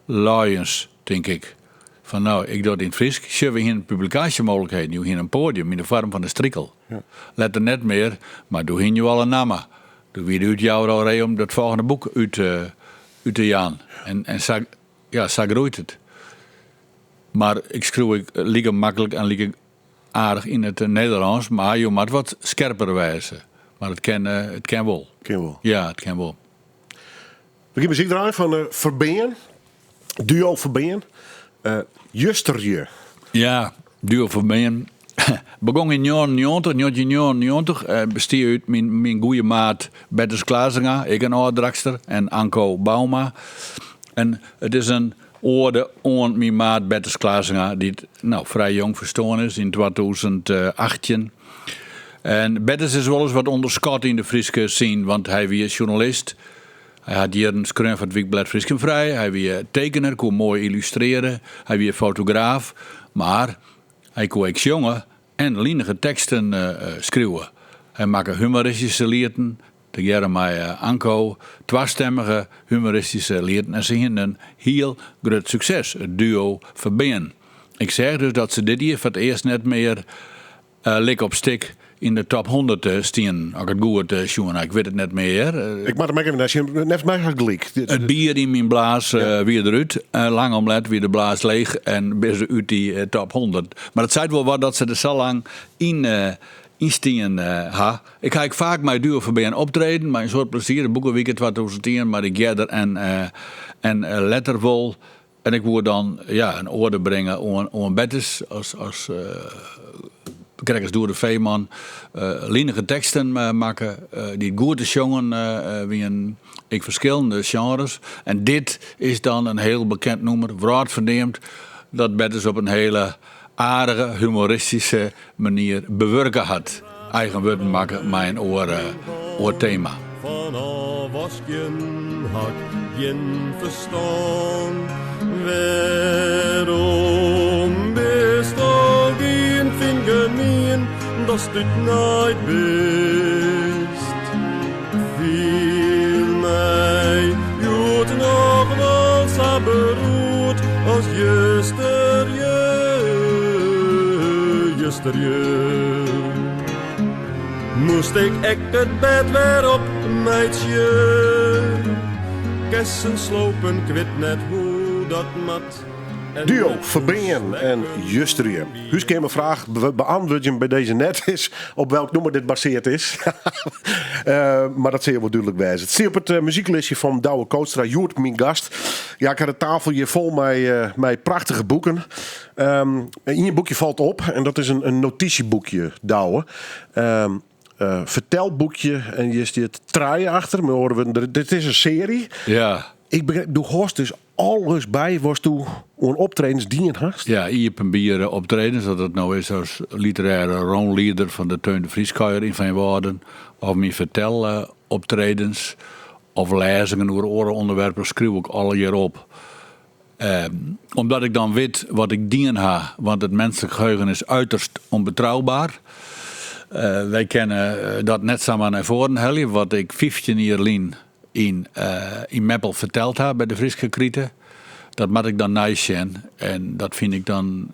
luiens, tink ik. Fan no, ik doch it yn it Frysk. Sjoch, we hienen publikaasjemooglikheden, jo hienen in poadium yn de foarm fan de Strikel. Letter net mear, mar doe hienen jo al in namme. Doe wie de útjouwer al ree om dat folgjende boek út, út te jaan. En, en sa, ja, sa groeit it. Mar ik skriuw ek like maklik en like aardich yn it Nederlânsk, mar jo moat wat skerper wêze. Mar it kin, it kin wol. Kin wol. Ja, it kin wol. We gean muzyk draaien fan uh, Ferbean. Duo Ferbean. Uh, Justerje. Ja, Duo Ferbean. Begong yn 99, 1999, uh, bestie út myn, myn goede maat Bertus Klazenga, ek in âld Drachtster, en Anko Bouma. En it is in oade oan myn maat Bertus Klazenga, dy't no, frij jong ferstoarn is yn 2018. En Bertus is wolris wat ûnderskat yn de Fryske scene, want hy wie sjoernalist. Hy hat jierren skreaun foar it wykblêd Frysk en Frij. Hy wie tekener, koe moai yllustrearje. Hy wie fotograaf, mar hy koe ek sjonge en linige teksten skriuwe. Hy makke humoristyske lieten, tegearre mei Anko, twastemmige humoristyske lieten en se hienen in hiel grut sukses, it duo Ferbean. Ik seach dus dat se dit jier foar it earst net mear lik op stik yn de top 100 stienen, as ik it goed sjoen ha. Ik wit it net mear. Ik moat him ek even nei sjen. Neffens my hast gelyk. It bier yn myn blaas wie derút. Lang om let wie de blaas leech en binne se út dy top 100. Mar it seit wol wat dat se der sa lang yn stien ha. Ik ha ek faak mei Duo Ferbean optreden, mei in soad plezier. De Boekewike 2010, mar ik earder en, en letter wol. En ik woe dan ja, in oade bringe oan, oan Bertus as, as krekt as Doede Veeman, linige teksten makke dy't goed te sjongen wienen, ek ferskillende sjenres. En dit is dan in hiel bekend nûmer, wrâldferneamd, dat Bertus op in hiele aardige, humoristyske manier bewurke hat. Eigen wurden makke mei in oar, oar tema. Fan ôfwaskjen ha 'k gjin ferstân. Wêrom bisto gien, fyn gemien datst útnaaid bist? Fiel my hjoed noch wol sa beroerd as justerje, justerje. Moast ik ek it bêd wer opmeitsje? kessen slopen, 'k wit net hoe dat moat. En Duo net Ferbean en Justerje. Húskeamerfraach we beantwurdzjen by dizze net is op welk nûmer dit baseard is. Eh, mar dat sil wol dúdlik wêze. It stiet op it eh, muzyklistje fan Douwe Kootstra, hjoed myn gast. Ja, ik ha de tafel hjir fol mei, eh, mei prachtige boeken. Ehm ien boekje falt op en dat is in, in notysjeboekje, Douwe. Ehm eh, fertelboekje en hjir stiet trije achter. Mei oare wurden, dit is in searje. Ja. Ik begryp, do hâldst dus alles by watsto oan optredens dien hast? Ja, iepenbiere optredens, oft dat no is as literêre rûnlieder fan de Theun de Vrieskuier yn Feanwâlden, of myn ferteloptredens, of lêzingen oer oare ûnderwerpen, skriuw ik allegear op. Omdat ik dan wit wat ik dien ha, want it menslik geheugen is uiterst onbetrouwbaar. Wy kinne dat net samar nei foaren helje, wat ik 15 jier lyn yn yn Meppel ferteld ha by de Fryske Krite. Dat moat ik dan neisjen en dat fyn ik dan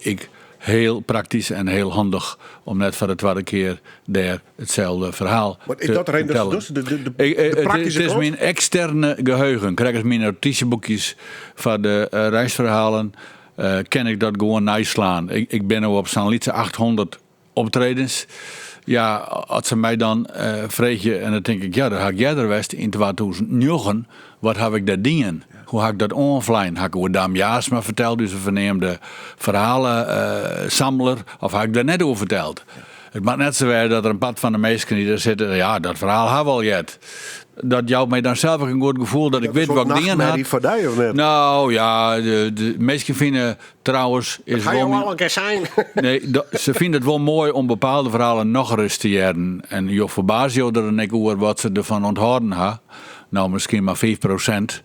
ek hiel praktysk en hiel handich om net foar de twadde kear dêr itselde ferhaal Maar is dat te de reden fertellen. dus de, de, de, Ik, de it, praktyske it is kant? myn eksterne geheugen. Krekt as myn notysjeboekjes foar de reisferhalen, kin ik dat gewoan neislaan. Ik, ik bin no op sa'n lytse 800 optredens. Ja, as se my dan freegje en dan tink ik, ja, dêr ha ik earder west yn 2009, wat haw ik dêr dien? Hoe ha ik dat oanflein? Ha ik oer Dam Jaarsma ferteld, ús ferneamde ferhalesamler, of ha ik dêr net oer ferteld? It moat net sa wêze dat der in part fan de minsken dy't dêr sitte, ja, dat ferhaal ha we al heard. Dat jout my dan sels ek in goed gefoel dat ik wit wat ik dien ha. Nachtmerrie foar dy of net? Nou ja, de minsken fine trouwens is Ha jo wol al in kear sein? Nee, se fine it wol moai om bepaalde ferhalen nochris te hearren. En jo ferbaze jo der dan ek oer wat se derfan ûnthâlden ha. No, miskien mar 5%.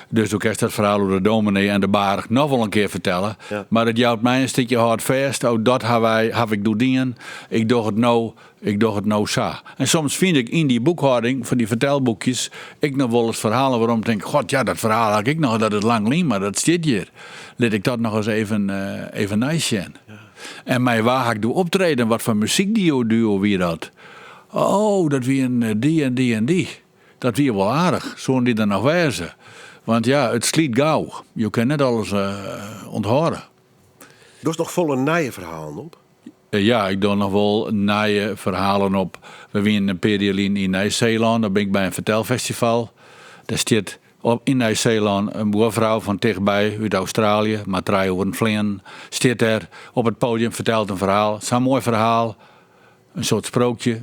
Dus do kinst dat ferhaal oer de dominee en de baarch noch wol in kear fertelle. Ja. Mar it jout my in stikje hâldfêst. Oh, dat ha wy, haw ik doe dien. Ik doch it no, ik doch it no sa. En soms fyn ik yn dy boekhâlding fan dy fertelboekjes ek noch wolris ferhalen werom tink, God, ja, dat ferhaal ha ik ek noch, dat is lang lyn, mar dat stiet hjir. Lit ik dat noch ris even, even neisjen. En mei wa ha ik doe optreden? Wat foar muzykduo duo wie dat? Oh, dat wienen dy en dy en dy. Dat wie wol aardich. Soenen dy der noch wêze? Want ja, it slyt gau. Jo kinne net alles ûnthâlde. Dochst noch folle nije ferhalen op? Ja, ik doch noch wol nije ferhalen op. We wienen in pear jier lyn yn Nij-Seelân. Dêr bin ik by in fertelfestival. Dêr stiet op yn Nij-Seelân in buorfrou fan tichtby út Australië, mar trije oeren fleanen, stiet dêr op it podium, fertelt in ferhaal. Sa'n moai ferhaal, in soart sprookje.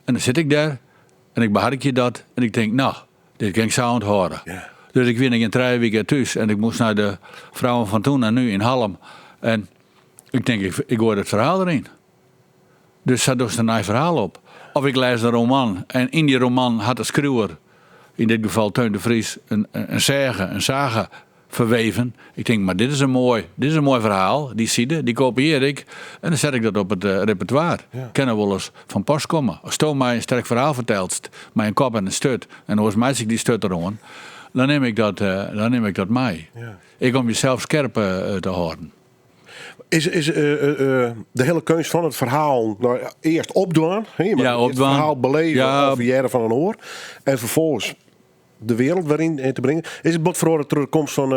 En dan sit ik dêr en ik beharkje dat en ik tink, no, dit kin ik sa ûnthâlde. Dus ik wie noch gjin trije wike thús en ik moast nei de Vrouwen van Toen en Nu yn Hallum. En ik tink, ik, ik goai dat ferhaal deryn. Dus sa dochst in nij ferhaal op. Of ik lês in roman en yn dy roman hat de skriuwer, yn dit gefal Theun de Vries, in, in sêge, in sage ferweven. Ik tink, mar dit is in moai, dit is in moai ferhaal, dy side, dy kopiear ik en dan set ik dat op it repertoire. Kin der wolris fan pas komme. Asto my in sterk ferhaal fertelst, mei in kop en in sturt, en oars meitsje ik dy sturt deroan, dan nim ik dat, dan nim ik dat mei. Ek om jesels skerp te hâlden. Is, is de hiele keunst fan it ferhaal no earst opdwaan, hè? Je moat Ja, it opdwaan. ferhaal beleve Ja. of hearre fan in oar. En ferfolgens de wereld wer yn te bringen. Is it bot feroare troch de komst fan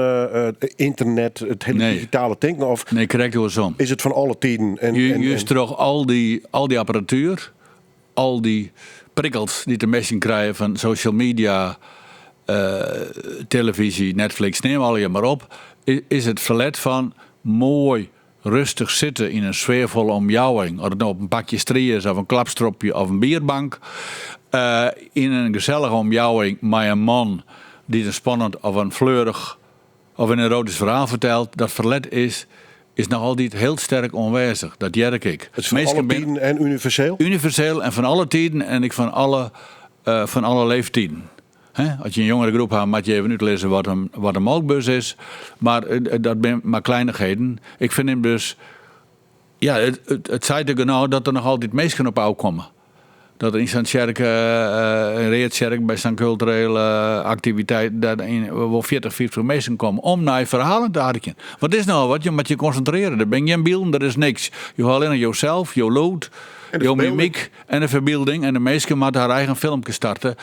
ynternet, it hiele Nee. digitale tinken? Of Nee, krekt oarsom. is it fan alle tiden? En, en, Just en- troch al dy, al dy apparatuer, al dy prikkels dy't de minsken krije fan social media, televyzje, Netflix, neam allegear mar op, is it ferlet fan moai rêstich sitte yn in sfearfolle omjouwing, oft it no op in pakje strie is of in klapstropje of in bierbank, yn in gesellige omjouwing mei in man dy't in spannend of in fleurich of in eroatysk ferhaal fertelt, dat ferlet is is noch altyd hiel sterk oanwêzich. Dat hear ik ek. It is fan alle tiden en universeel? Universeel en fan alle tiden en ek fan alle, fan alle leeftiden. Hè, as je in jongere groep ha, moatte je even útlizze wat in, wat in molkbus is. Mar dat binne mar kleinigheden. Ik fyn him dus, ja, it, it, it seit der genôch dat der noch altyd minsken op ôfkomme. Dat der yn sa'n tsjerke, in Readtsjerk, by sa'n kulturele aktiviteit, dat yn wol 40, 50 minsken komme om nei ferhalen te harkjen. Want it is nochal wat, je moatte je konsintrearje. Der binne gjin bylden, der is niks. Je ha allinnich josels, jo lûd, En de jo ferbylding. mimyk en de ferbylding. En de minsken moatte har eigen filmke starte.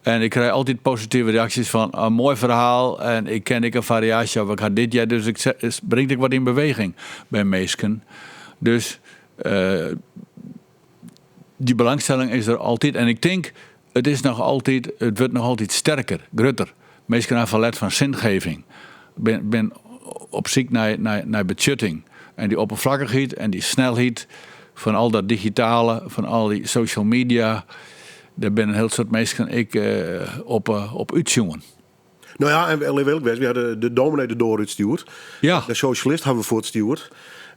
En ik krij altyd positive reaksjes fan in moai ferhaal en ik ken ek in fariaasje of ik ha dit heard. Dus it bringt ek wat yn beweging by minsken. Dus dy belangstelling is der altyd. En ik tink, it is noch altyd, it wurdt noch altyd sterker, grutter. Minsken ha ferlet fan zingeving. Bin, bin op syk nei, nei, nei betsjutting. En dy oppervlakkichheid en dy snelheid fan al dat digitale, fan al dy social media, dêr binne in hiel soad minsken ek op, op útsjoen. No ja, en lit earlik wêze, wy ha de, de dominee de doar útstjoerd. Ja. De sosjalist ha we fuortstjoerd.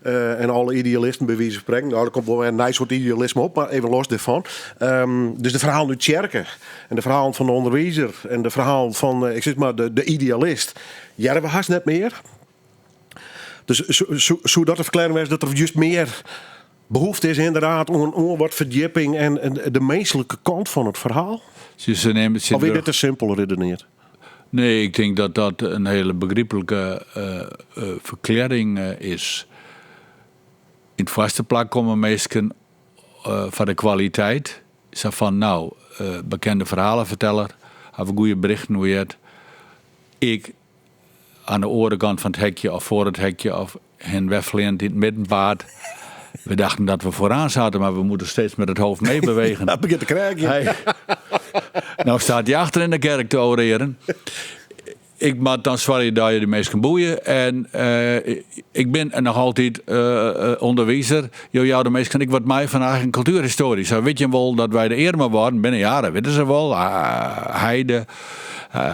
Uh, en alle idealisten by wize fan sprekken. No, der komt wol wer in nij soart idealisme op, mar even los dêrfan. Um, dus de ferhalen út tsjerke en de ferhalen fan de ûnderwizer en de ferhalen fan, eh, ik sis mar, de, de idealist, hearre we hast net mear. Dus soe dat de ferklearring wêze dat der just mear behoefte is ynderdaad oan, oan wat ferdjipping en, en de minsklike kant fan it ferhaal? Ze nemen Of is dit te simpel redeneard? Nee, ik tink dat dat in hiele begryplike uh, uh, ferklearring uh, is. Yn it foarste plak komme minsken foar de kwaliteit. Sa fan, no, bekende ferhaleferteller, hawwe goede berichten oer heard. Ik Aan de oare kant fan it hekje of foar it hekje of hin wegvleanend yn it middenpaad. We dachten dat we vooraan zaten, maar we moeten steeds met het hoofd meebewegen. Dat begjint te kreakjen. Hij, nou staat hij achter in de kerk te oreren. Ik moat dan soargje dat je de minsken boeie. En uh, ik bin noch altyd uh, ûnderwizer. Jo jouwe de minsken ek wat mei fan eigen kultuerhistoarje. Sa wit jim wol dat wy de earme waarden binnen jaren, witte se wol. Uh, heide.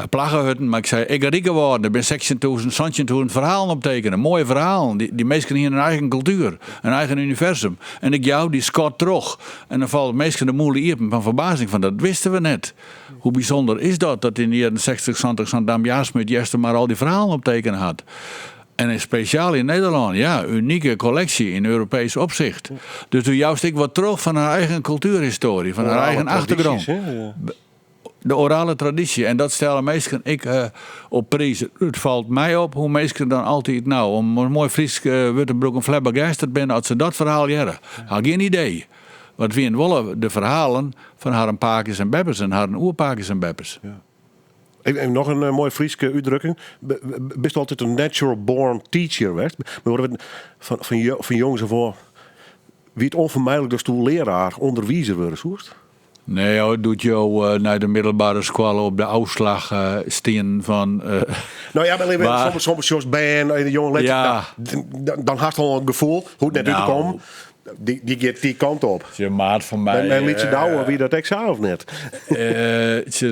Plaggehutten, mar ik sei, ik rike waarden, der binne 16.000, 17.000 ferhalen optekene, moaie ferhalen. Dy, dy minsken hiene in eigen kultuer, in eigen universum. En ik jou dy skat troch. En dan falle minsken de mûle iepen fan ferbazing fan dat wisten we net. Hoe bysûnder is dat, dat yn de jierren 60, 70 sa'n Dam Jaarsma út Eastermar al dy ferhalen optekene hat. En in spesjaal yn Nederlân, ja, unike kolleksje yn Europeesk opsicht. Dus do joust ek wat troch fan har eigen kultuerhistoarje, fan har eigen achtergrûn. De orale tradysje, en dat stelle minsken ek op priis. It falt my op hoe minsken dan altyd, no, om in moai Frysk wurd te brûken, flabbergasted binne as se dat ferhaal hearre. Ha gjin idee. Want it wiene wol de ferhalen fan harren pakes en beppes en harren oerpakes en beppes. Ja. Even noch in moaie Fryske útdrukking. Bist altyd in natural born teacher west? Fan, fan jongs af oan wie it ûnfermydlik datsto learaar, ûnderwizer wurde soest? Nee, hoor, doe't jo nei de middelbere skoalle op de ôfslach stienen fan. No ja, mar soms, soms sjochst bern en de jonge leeftijd, Ja. dan, dan hast al in gefoel, hoecht net út te Nou. kommen, dy, dy giet dy kant op. Sjoch, maat fan my. Mei Lytse Douwe, wie dat ek sa of net? Sjoch,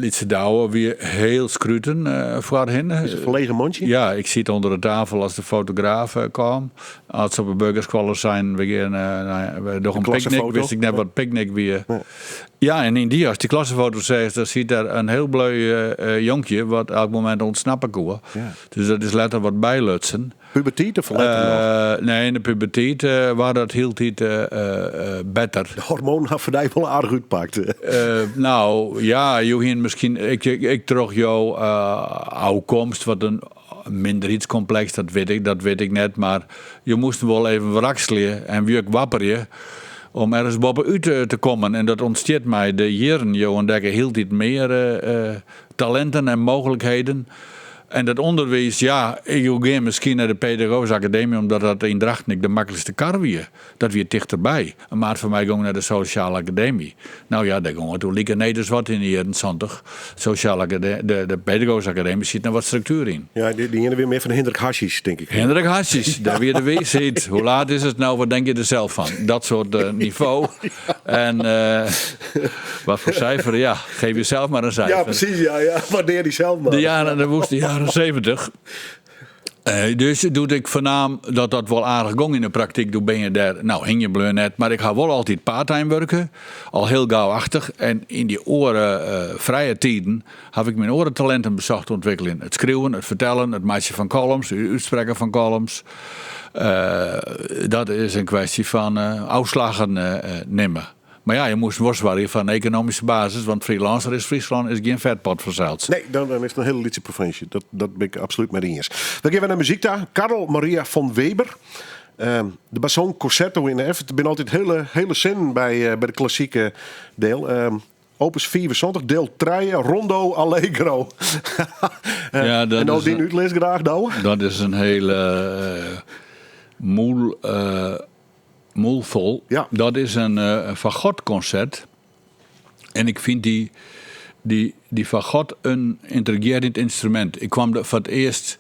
Lytse Douwe wie hiel skruten foarhinne. Is in ferlegen mantsje? Ja, ik siet ûnder de tafel as de fotograaf kaam. As se op de burgerskoalle seinen, we gean we dogge in picknick, wist ik net wat picknick wie. Ja, en yndie, ast dy klassefoto seachst, dan siet der in hiel bleu jonkje wat elk momint ûntsnappe koe. Dus dat is letter wat bylutsen. Pubertiid of letter noch? Nee, yn de pubertiid waard dat hieltyd better. De hormoanen ha foar dy wol aardich útpakt. No, ja, jo hienen miskien ek troch jo ôfkomst wat in Minderheidskompleks, dat wit ik, dat wit ik net, mar jo moasten wol even wrakselje en wjuk wapperje om ergens boppe-út te kommen. En dat ûntstiet mei de jierren. Jo ûntdekke hieltyd mear talinten en mooglikheden. En dat ûnderwiis, ja, jo gean miskien nei de Pedagogyske Akademy omdat dat yn Drachten ek de maklikste kar wie. Dat wie tichterby. In maat fan my gong nei de Sosjale Akademy. No ja, dêr gong it oer like need as wat yn de jierren 70. Sosjale de, de Pedagogyske Akademy siet noch wat struktuer yn. Ja, dy iene wie mear fan Hindrik Harsjes, tink ik. Hindrik Harsjes, dêr wie de wiisheid. Hoe laat is it no, wat denk je der sels fan? Dat soart uh, nivo. En uh, wat foar sifer, ja, geef jezelf mar in sifer. Ja, presys, ja, ja. Waardear dysels mar. De jaren, de woeste jaren 70. Dus doe't ik fernaam dat dat wol aardich gong yn de praktyk, doe bin je dêr, no, hingjen bleaun net, mar ik ha wol altyd parttime wurke, al hiel gau-achtich. En yn dy oare frije tiden haw ik myn oare talinten besocht te ûntwikkeljen. It skriuwen, it fertellen, it meitsjen fan columns, it útsprekken fan columns. Dat is in kwestje fan ôfslaggen nimme. Mar ja, je moasten wol soargje foar in ekonomyske basis, want freelancer is Fryslân is gjin fetpot fansels. Nee, dan is it in hiele lytse provinsje. Dat, dat bin ik absolút mei iens. We gean wer nei muzyk ta. Carl Maria von Weber. Ehm, de Bassoon Concerto yn F. It binne altyd hiele, hiele sinnen by, eh, by de klassike diel. Ehm, Opus 75, diel 3, Rondo Allegro. Ja, dat en no is dyn in- útlis graach, Douwe. Dat is in hiele mûl, mûl fol. Ja. Dat is in fagotconcert. En ik fyn dy, dy, dy fagot in yntrigearjend ynstrumint. Ik kwam der foar it earst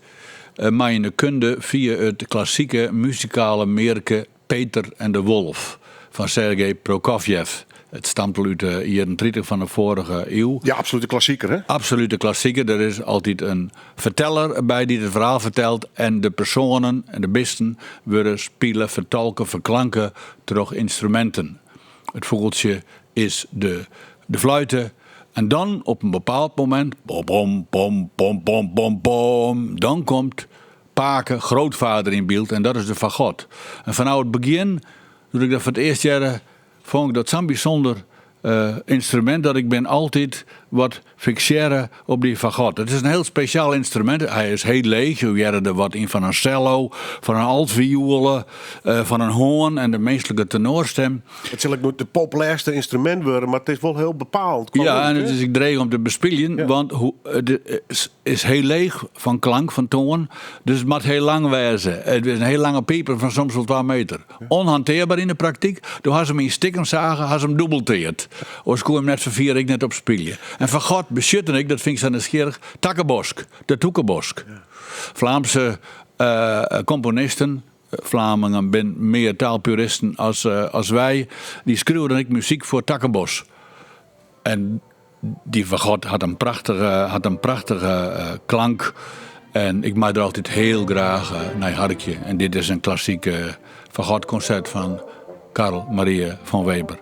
mei yn de kunde fia it klassike muzikale mearke Peter en de Wolf fan Sergej Prokofjev. It stamt al út de jierren 30 fan de foarige iuw. Ja, absolute klassiker, hè? Absolute klassiker. Der is altyd in ferteller by dy't it ferhaal fertelt en de persoanen en de bisten wurde spile, fertolke, ferklanke troch ynstruminten. It fûgeltsje is de de fluite en dan op in bepaald momint, bom bom bom bom bom bom bom, dan komt pake, grootvader yn byld en dat is de fagot. En fanôf it begjin, doe't ik dat foar it earst hearde, fûn ik dat sa'n bysûnder ynstrumint dat ik bin altyd wat fiksearre op dy fagot. It is in hiel spesjaal ynstrumint. Hy is hiel leech. Jo hearre der wat yn fan in cello, fan in altvioele, fan in hoarn en de minsklike tenoarstim. It sil ek noait it populêrste ynstrumint wurde, mar it is wol hiel bepalend. Ja, en it is ek dreech om te bespyljen, want it is hiel leech fan klank, fan toan. Dus it moat hiel lang wêze. It is in hiel lange piper fan soms wol twa meter. Onhantearber yn de praktyk. Doe ha se him yn stikken sage, ha se him dûbelteard. Oars koe him net ferfier ek net op spylje. En fagot besjutte ek, dat fyn ik sa nijsgjirrich, takkebosk, de tûkebosk. Flaamse komponisten, Flamingen bin mear taalpuristen as, as wy, dy skriuwe dan ek muzyk foar takkebos. En dy fagot hat in prachtige, hat in prachtige klank. En ik mei der altyd hiel graach nei harkje. En dit is in klassyk fagotkonsert fan Carl Maria von Weber.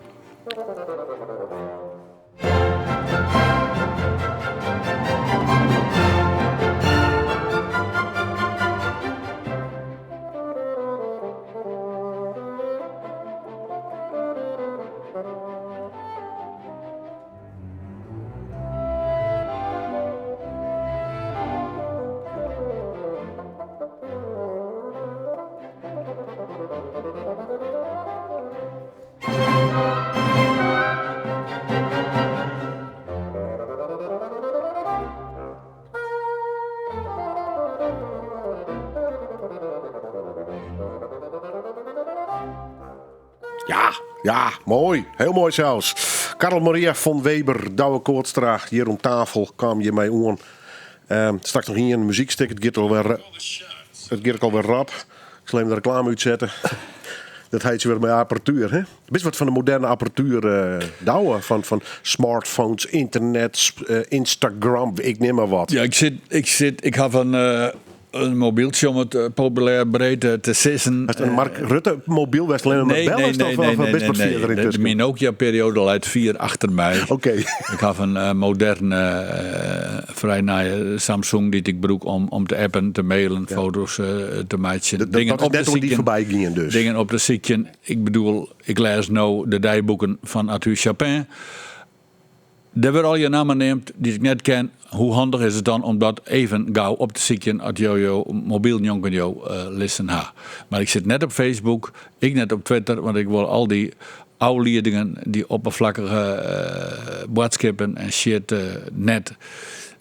Ja, ja, moai. Hiel moai sels. Carl Maria von Weber, Douwe Kootstra, hjir oan tafel kaam hjirmei oan. Um, straks noch ien muzykstik. It giet alwer, it giet alwer rap. Ik sil even de reklame útsette. Dat heet se wer mei apparatuer, hè? Bist wat fan de moderne apparatuer, uh, Douwe? Fan smartphones, ynternet, uh, Instagram, ik neam mar wat. Ja, ik sit, ik haw in, uh, in mobyltsje om it populêr breed te sizzen. Hast in Mark Rutte mobyl wêr'tst allinne mar bellest nee, of, nee, of bist wat fierder yntusken? Myn Nokia-perioade leit fier achter my. Oké. Ik haw in moderne, frij nije Samsung dy't ik brûk om te appen, te mailen, foto's te meitsjen. Dingen op te sykjen. foarby gien dus. Dingen op te sykjen. Ik bedoel, ik lês no de deiboeken fan Arthur Chapin. Der wurde allegear nammen neamd dy't ik net ken. Hoe handich is it dan om dat even gau op te sykjen as jo jo mobyl njonken jo lizzen ha. Mar ik sit net op Facebook, ek net op Twitter, want ik wol al dy ôfliedingen, dy opperflakkige boadskippen en shit net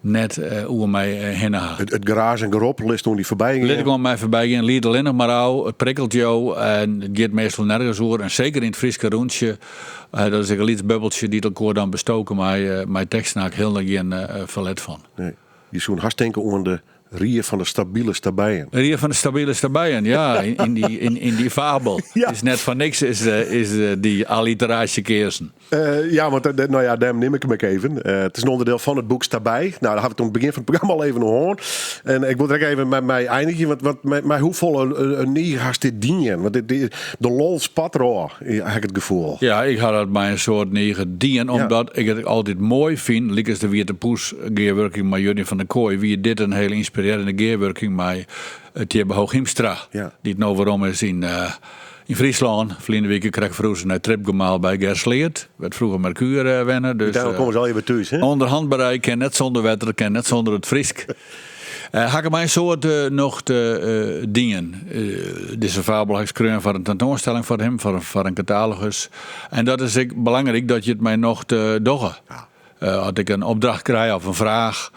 net oer my hinne ha. It geraas en gerop litst oan dy foarby gean. Lit ik oan my foarby gean, liedt allinnich mar ôf, it prikkelt jo en it giet meastal nergens oer. En seker yn it Fryske rûntsje, dat is ek in lyts bubbeltsje dy't elkoar dan bestoke mei, mei teksten, ha ik hielendal gjin ferlet fan. Nee, je soene hast tinke oan de Rie fan de Stabile Stabijen. De Rie fan de Stabile Stabijen, ja, yn dy, yn dy fabel. Ja. Is net foar niks is, is dy alliteraasje keazen. Ja, want nou ja, dêrom nim ik him ek even. It is in ûnderdiel fan it boek Stabij. Nou, dêr ha we it oan it begjin fan it programma al even oer hân. En ik wol der ek even mei einigje, want mei hoefolle niget hast dit dien? Want dit, de lol spat derôf, ha ik it gefoel. Ja, ik ha dat mei in soad niget dien, omdat ik it altyd moai fyn, lykas de Wiete Poes gearwurking mei Jurjen van der Kooi, wie dit in hiele ynspirearjende gearwurking mei Tjibbe Hooghiemstra, dy't no werom is yn Yn Fryslân, ferline wike krekt ferhûze nei Tripgemaal by Gersleat, wêr't froeger Mercuur wenne. Dus, Dêrom komme se allegear wer thús, hè? Under handbereik, kin net sûnder wetter, kin net sûnder it Frysk. Ha ik mei in soad nocht dien. Dizze fabel ha ik skreaun foar in tentoanstelling foar him, foar in katalogus. En dat is ek belangryk dat je it mei nocht dogge. As ik in opdracht krij of in fraach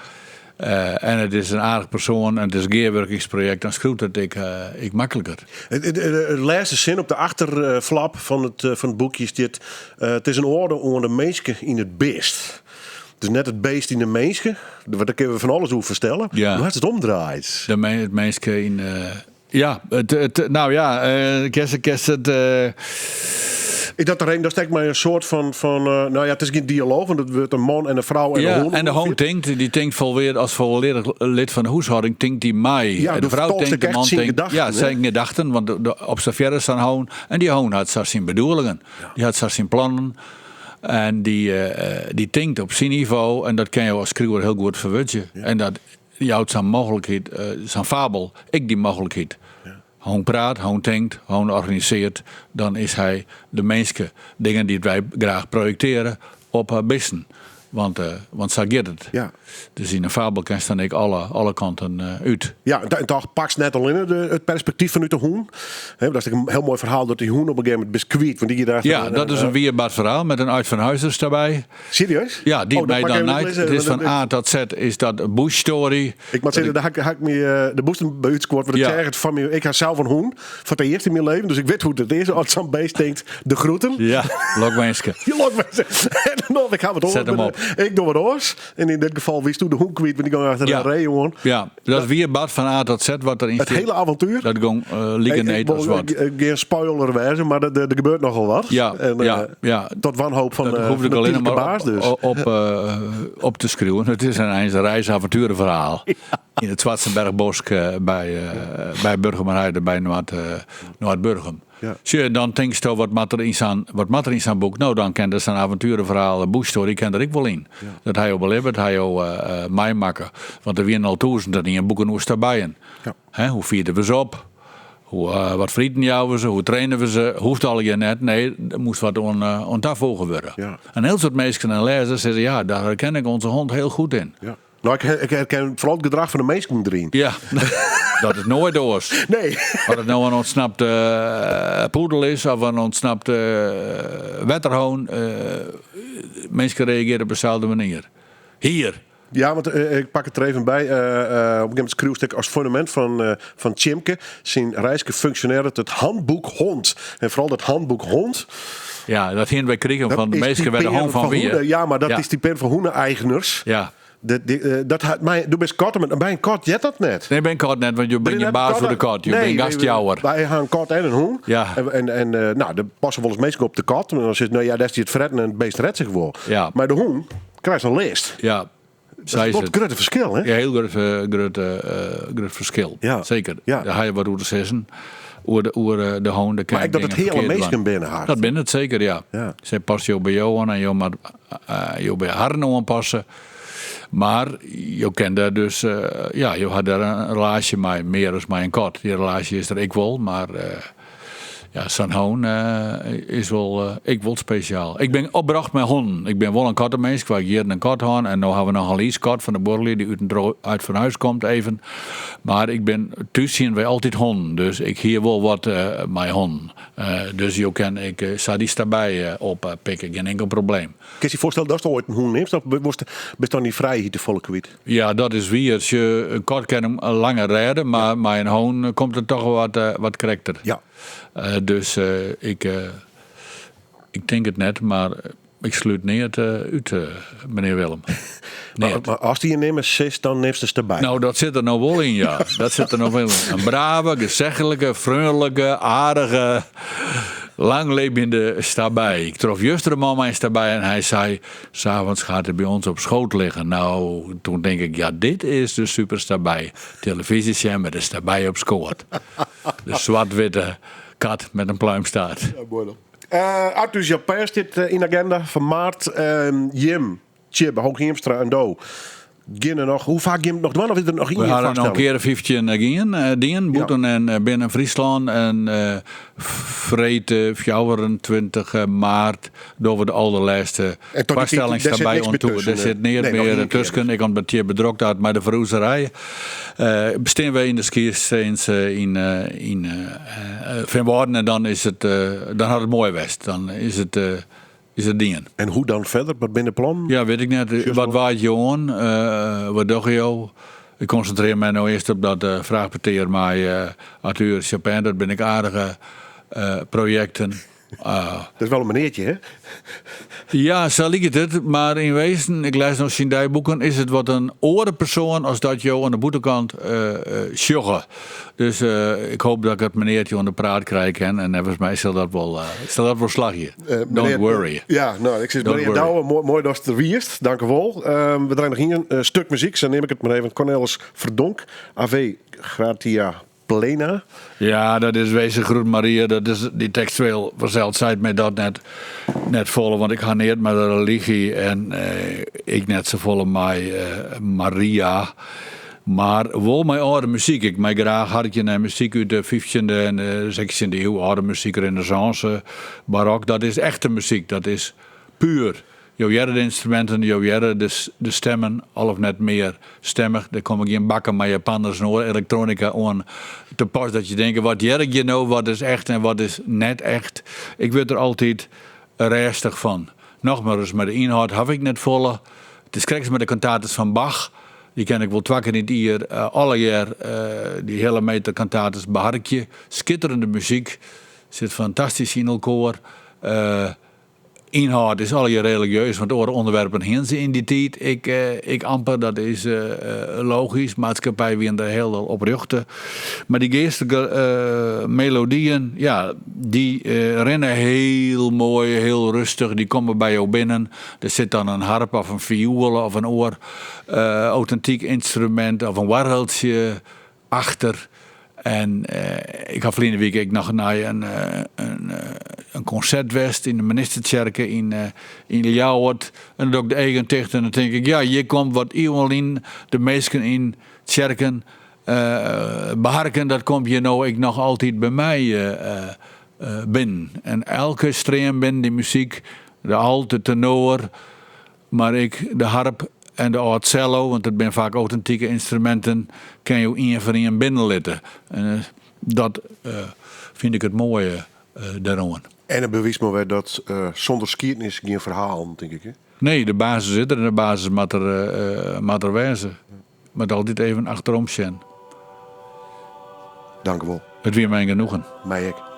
en it is in aardich persoan en it is in gearwurkingsprojekt, dan skriuwt it ek makliker. De lêste sin op de achterflap fan it boekje stiet, It is in oade oan de minske yn it bist. Dus net it beest yn de minske, want dêr kinne we fan alles oer ferstelle. Ja. Do hast it omdraaid. De it minske yn. Ja, it, nou ja, kinst it. Is dat de reden datst ek mei in soart fan nou ja, it is gjin dialooch, want it wurdt in man en in frou en in Ja, hûn. en de hûn tinkt, dy tinkt volweer, as folleardich lid fan de húshâlding tinkt dy mei. Ja, de do frou fertolkst tinkt, de ek echt man syn tinkt. gedachten, Ja, hè? syn gedachten, want de observearret sa'n hûn en dy hûn hat sa syn bedoelingen. Dy hat sa syn plannen. En dy, dy tinkt op syn nivo en dat kin jo as skriuwer hiel goed ferwurdzje. En dat jout sa'n mooglikheid, sa'n fabel, ek dy mooglikheid. Hûn praat, hûn tinkt, hûn organisearret, dan is hy de minske. Dingen dy't wy graach projektearje op bisten. Want, want sa giet it. Ja. Dus yn in fabel kinst dan ek alle kanten út. Ja, en toch pakst net allinne it perspektyf fanút de hûn. Hè, dat is in hiel moai ferhaal dat dy hûn op in gegeven momint bist kwyt. Want dy giet achter Ja, dat is in wier bard ferhaal met in uitfanhuizers derby. Serieus? Ja, dy Oh, dat my mag dan ik even neit. lezen, It is want fan dat- A tot Z is dat een bush story. Ik moat sizze, dêr ha ik my de bûsen by útskuord. Want ik Ja. seach it fan my. Ik ha sels in hûn foar it earst yn myn leven. Dus ik wit hoe't it is as sa'n beest tinkt, de groeten. Ja, lokwinske. Je lokwinske. En dan, ik ha wat oars. Set him op. Ik doch wat oars. En yn dit gefal wiesto de hûn kwyt, want dy gong achter Ja. de ree oan. Ja, dat wie bard fan A tot Z wat deryn It stiet. hiele avontuer. Dat gong like Ik need wol as wat. gjin spoiler wêze, mar der gebeurt nochal wat. Ja, En, ja, ja. Tot wanhoop fan Dat de hoefde fan ik de alleen tydlike maar baas op, dus. op te skriuwen. It is in eins in reisavonturenverhaal. Yn it Schwarzenbergbosk by Burgumerheide, by Noardburgum. Ja. Sjoch, dan tinksto, wat moat der yn sa'n, wat moat der yn sa'n boek? No, dan kin der sa'n avonturenverhaal, in bush story, kin der ek wol yn. Dat ha jo belibbet, ha jo meimakke. Want der wienen al 1001 boeken oer stabijen. Ja. Hè, hoe fiede we se op? Hoe, wat foar iten jouwe we se? Hoe traine we se? Hoecht allegear net. Nee, der moast wat oan tafoege wurde. Ja. In hiel soad minsken en lêzers sizze, ja, daar herken ik onze hond heel goed in. Ja. Nou, ik herken foaral it gedrach fan de minsken deryn. Ja, dat is noait oars. Nee. Of it no in ûntsnapte poedel is of in ûntsnapte wetterhoun, minsken reagearje op deselde manier. Hier. Ja, want ik pak it der even by. Op in gegeven momint skriuwst ek as fundamint fan Tjimke syn reiske funksjonearret it handboek hond. En foaral dat handboek hond. Ja, dat hiene wy krigen Dat fan de is minsken wêr de hond typerend fan foar wie. hûnen. Ja, mar dat Ja. is typerend foar hûne-eigners. Ja. Dat hat my, do bist katten, mar by in kat heart dat net. Nee, by in kat net, want jo binne gjin baas oer de kat. Jo binne gastjouwer. Wy ha in kat en in hûn. Ja. En nou, der passe wolris minsken op de kat. En dan sizze, nou ja, dêr stiet fretten en it beest ret sich wol. Ja. Mar de hûn krijst in list. Ja, Dat sa is is wol it. it grutte ferskil, hè? Ja, hiel grut, grut ferskil. Ja. Seker. Ja. Dêr ha je wat oer te sizzen. Oer de hûn. Mar ek dat it heale minsken binne hast. Dat binne it seker, ja. Ja. Sy past jo by jo oan en jo moat jo by harren oanpasse. Mar jo kin dêr dus, ja, jo ha dêr in relaasje mei, mear as mei in kat. Dy relaasje is der ek wol, mar ja, sa'n hûn is wol ek wol spesjaal. Ik bin opbrocht mei hûnen. Ik bin wol in katteminsk, wy ha jierren in kat hân en no ha we noch in leasekat fan de buorlju dy't út fan huis komt even. Mar ik bin thús hiene wy altyd hûnen, dus ik hie wol wat mei hûnen. Dus jo kin ek sa dy stabij oppikke, gjin inkel probleem. Kinst dy foarstelle datst oait in hûn nimst of bist dan dy frijheid te folle kwyt? Ja, dat is wier. Sjoch, in kat kin him langer rêde, mar mei in hûn komt it toch wat krekter. Ja. Dus ik tink it net, mar ik slút neat út, menear Willem. Neat. Mar ast ien nimme silst, dan nimst de stabij. Nou, dat sit der no wol yn, ja. Dat sit der no wol yn. In brave, gesechlike, freonlike, aardige, langlebjende stabij. Ik trof juster in man mei in stabij en hy sei, 's avonds gaat hij bij ons op schoot liggen. Nou, toen denk ik, ja, dit is de super stabij. Televyzje sjen met de stabij op skoat. De swart-witte kat met in pluimstaart. Ja, moai dan. Arthur Japin stiet yn de agenda fan maart. Jim, Tjibbe, Hooghiemstra en do. Geane noch, hoe faak gean we it noch dwaan of is der noch ien We hawwe noch in foarstelling? kear 15 gien, dien, bûten en binnen Fryslân. En freed 24 maart dogge we de alderlêste En tot die tiid, foarstelling dêr sit by niks oan mear toer. tusken, Der sit neat nee, noch mear ien kear tusken. dus. Ek omdat it hjir bedrokt hat mei de ferhuzerij. Bestean we yn de Skierstins yn yn Feanwâlden en dan is it, dan hat it moai west. Dan is it Is it dien. En hoe dan verder? Wat binne de plannen? Ja, wit ik net. Wat waait jo oan? Wat dogge jo? Ik konsintrearje my no earst op dat fraachpetear mei Arthur Chapin. Dat binne ek aardige projekten. Dat is wol in meneartje, hè? Ja, sa liket it. Mar yn wezen, ik lês no syn deiboeken, is it wat in oare persoan as dat jo oan de bûtenkant sjogge. Dus ik hoop dat ik it meneartje oan de praat krije kin en neffens my sil dat wol, sil dat wol slagje. Don't worry. Ja, no, ik sis menear Douwe, moai, moai datst der wiest. Dankewol. We draaie noch ien stuk muzyk, sa neam ik it mar even. Cornelis Verdonk, Ave Gratia Plena. Ja, dat is Wees gegroet Maria. Dat is dy tekstueel fansels seit my dat net, net folle, want ik ha neat mei de religy en ik net safolle mei Maria. Mar wol mei âlde muzyk. Ik mei graach harkje nei muzyk út de fyftjinde en de sechstjinde iuw. Âlde muzyk, renêssânse, barok. Dat is echte muzyk. Dat is puer. Jo hearre de ynstruminten, jo hearre de stemmen, al of net mear stemmich. Der komme gjin bakken mei Japanners en oare elektronika oan te pas dat je tinke, wat hear ik hjir no, wat is echt en wat is net echt. Ik wurd der altyd rêstich fan. Nochris, mei de ynhâld haw ik net folle. It is krekt as mei de kantates fan Bach. Dy kin ik wol twa kear yn it jier allegear dy hiele meter kantates beharkje. Skitterende muzyk, sit fantastysk yn elkoar. Ynhâld is allegear religieus, want oare ûnderwerpen hiene se yn dy tiid ek, ek amper. Dat is logysk, maatskippij wiene der hiel op rjochte. Mar dy geastlike melodyen, ja, dy rinne hiel moai, hiel rêstich, dy komme by jo binnen. Der sit dan in harp of in fioel of in oar autentyk ynstrumint of in oargeltsje achter. En ik ha ferline wike ek noch nei in konsert west yn de Menistetsjerke yn Ljouwert. En dan doch ik de eagen ticht en dan tink ik, ja, hjir komt wat iuwen lyn de minsken yn tsjerken beharken, dat komt hjir no ek noch altyd by my binnen. En elke stream binnen dy muzyk, de alt, de tenor, Mar ek de harp en de âld cello, want it binne faak autentike ynstruminten, kin jo ien foar ien binnenlitte. En dat fyn ik it moaie dêroan. En it bewiist mar wer dat sûnder skiednis gjin ferhalen, tink ik, hè? Nee, de basis is der en de basis moat der, moat der wêze. Moat altyd even achterom sjen. Dankewol. It wie my in genoegen. My ek.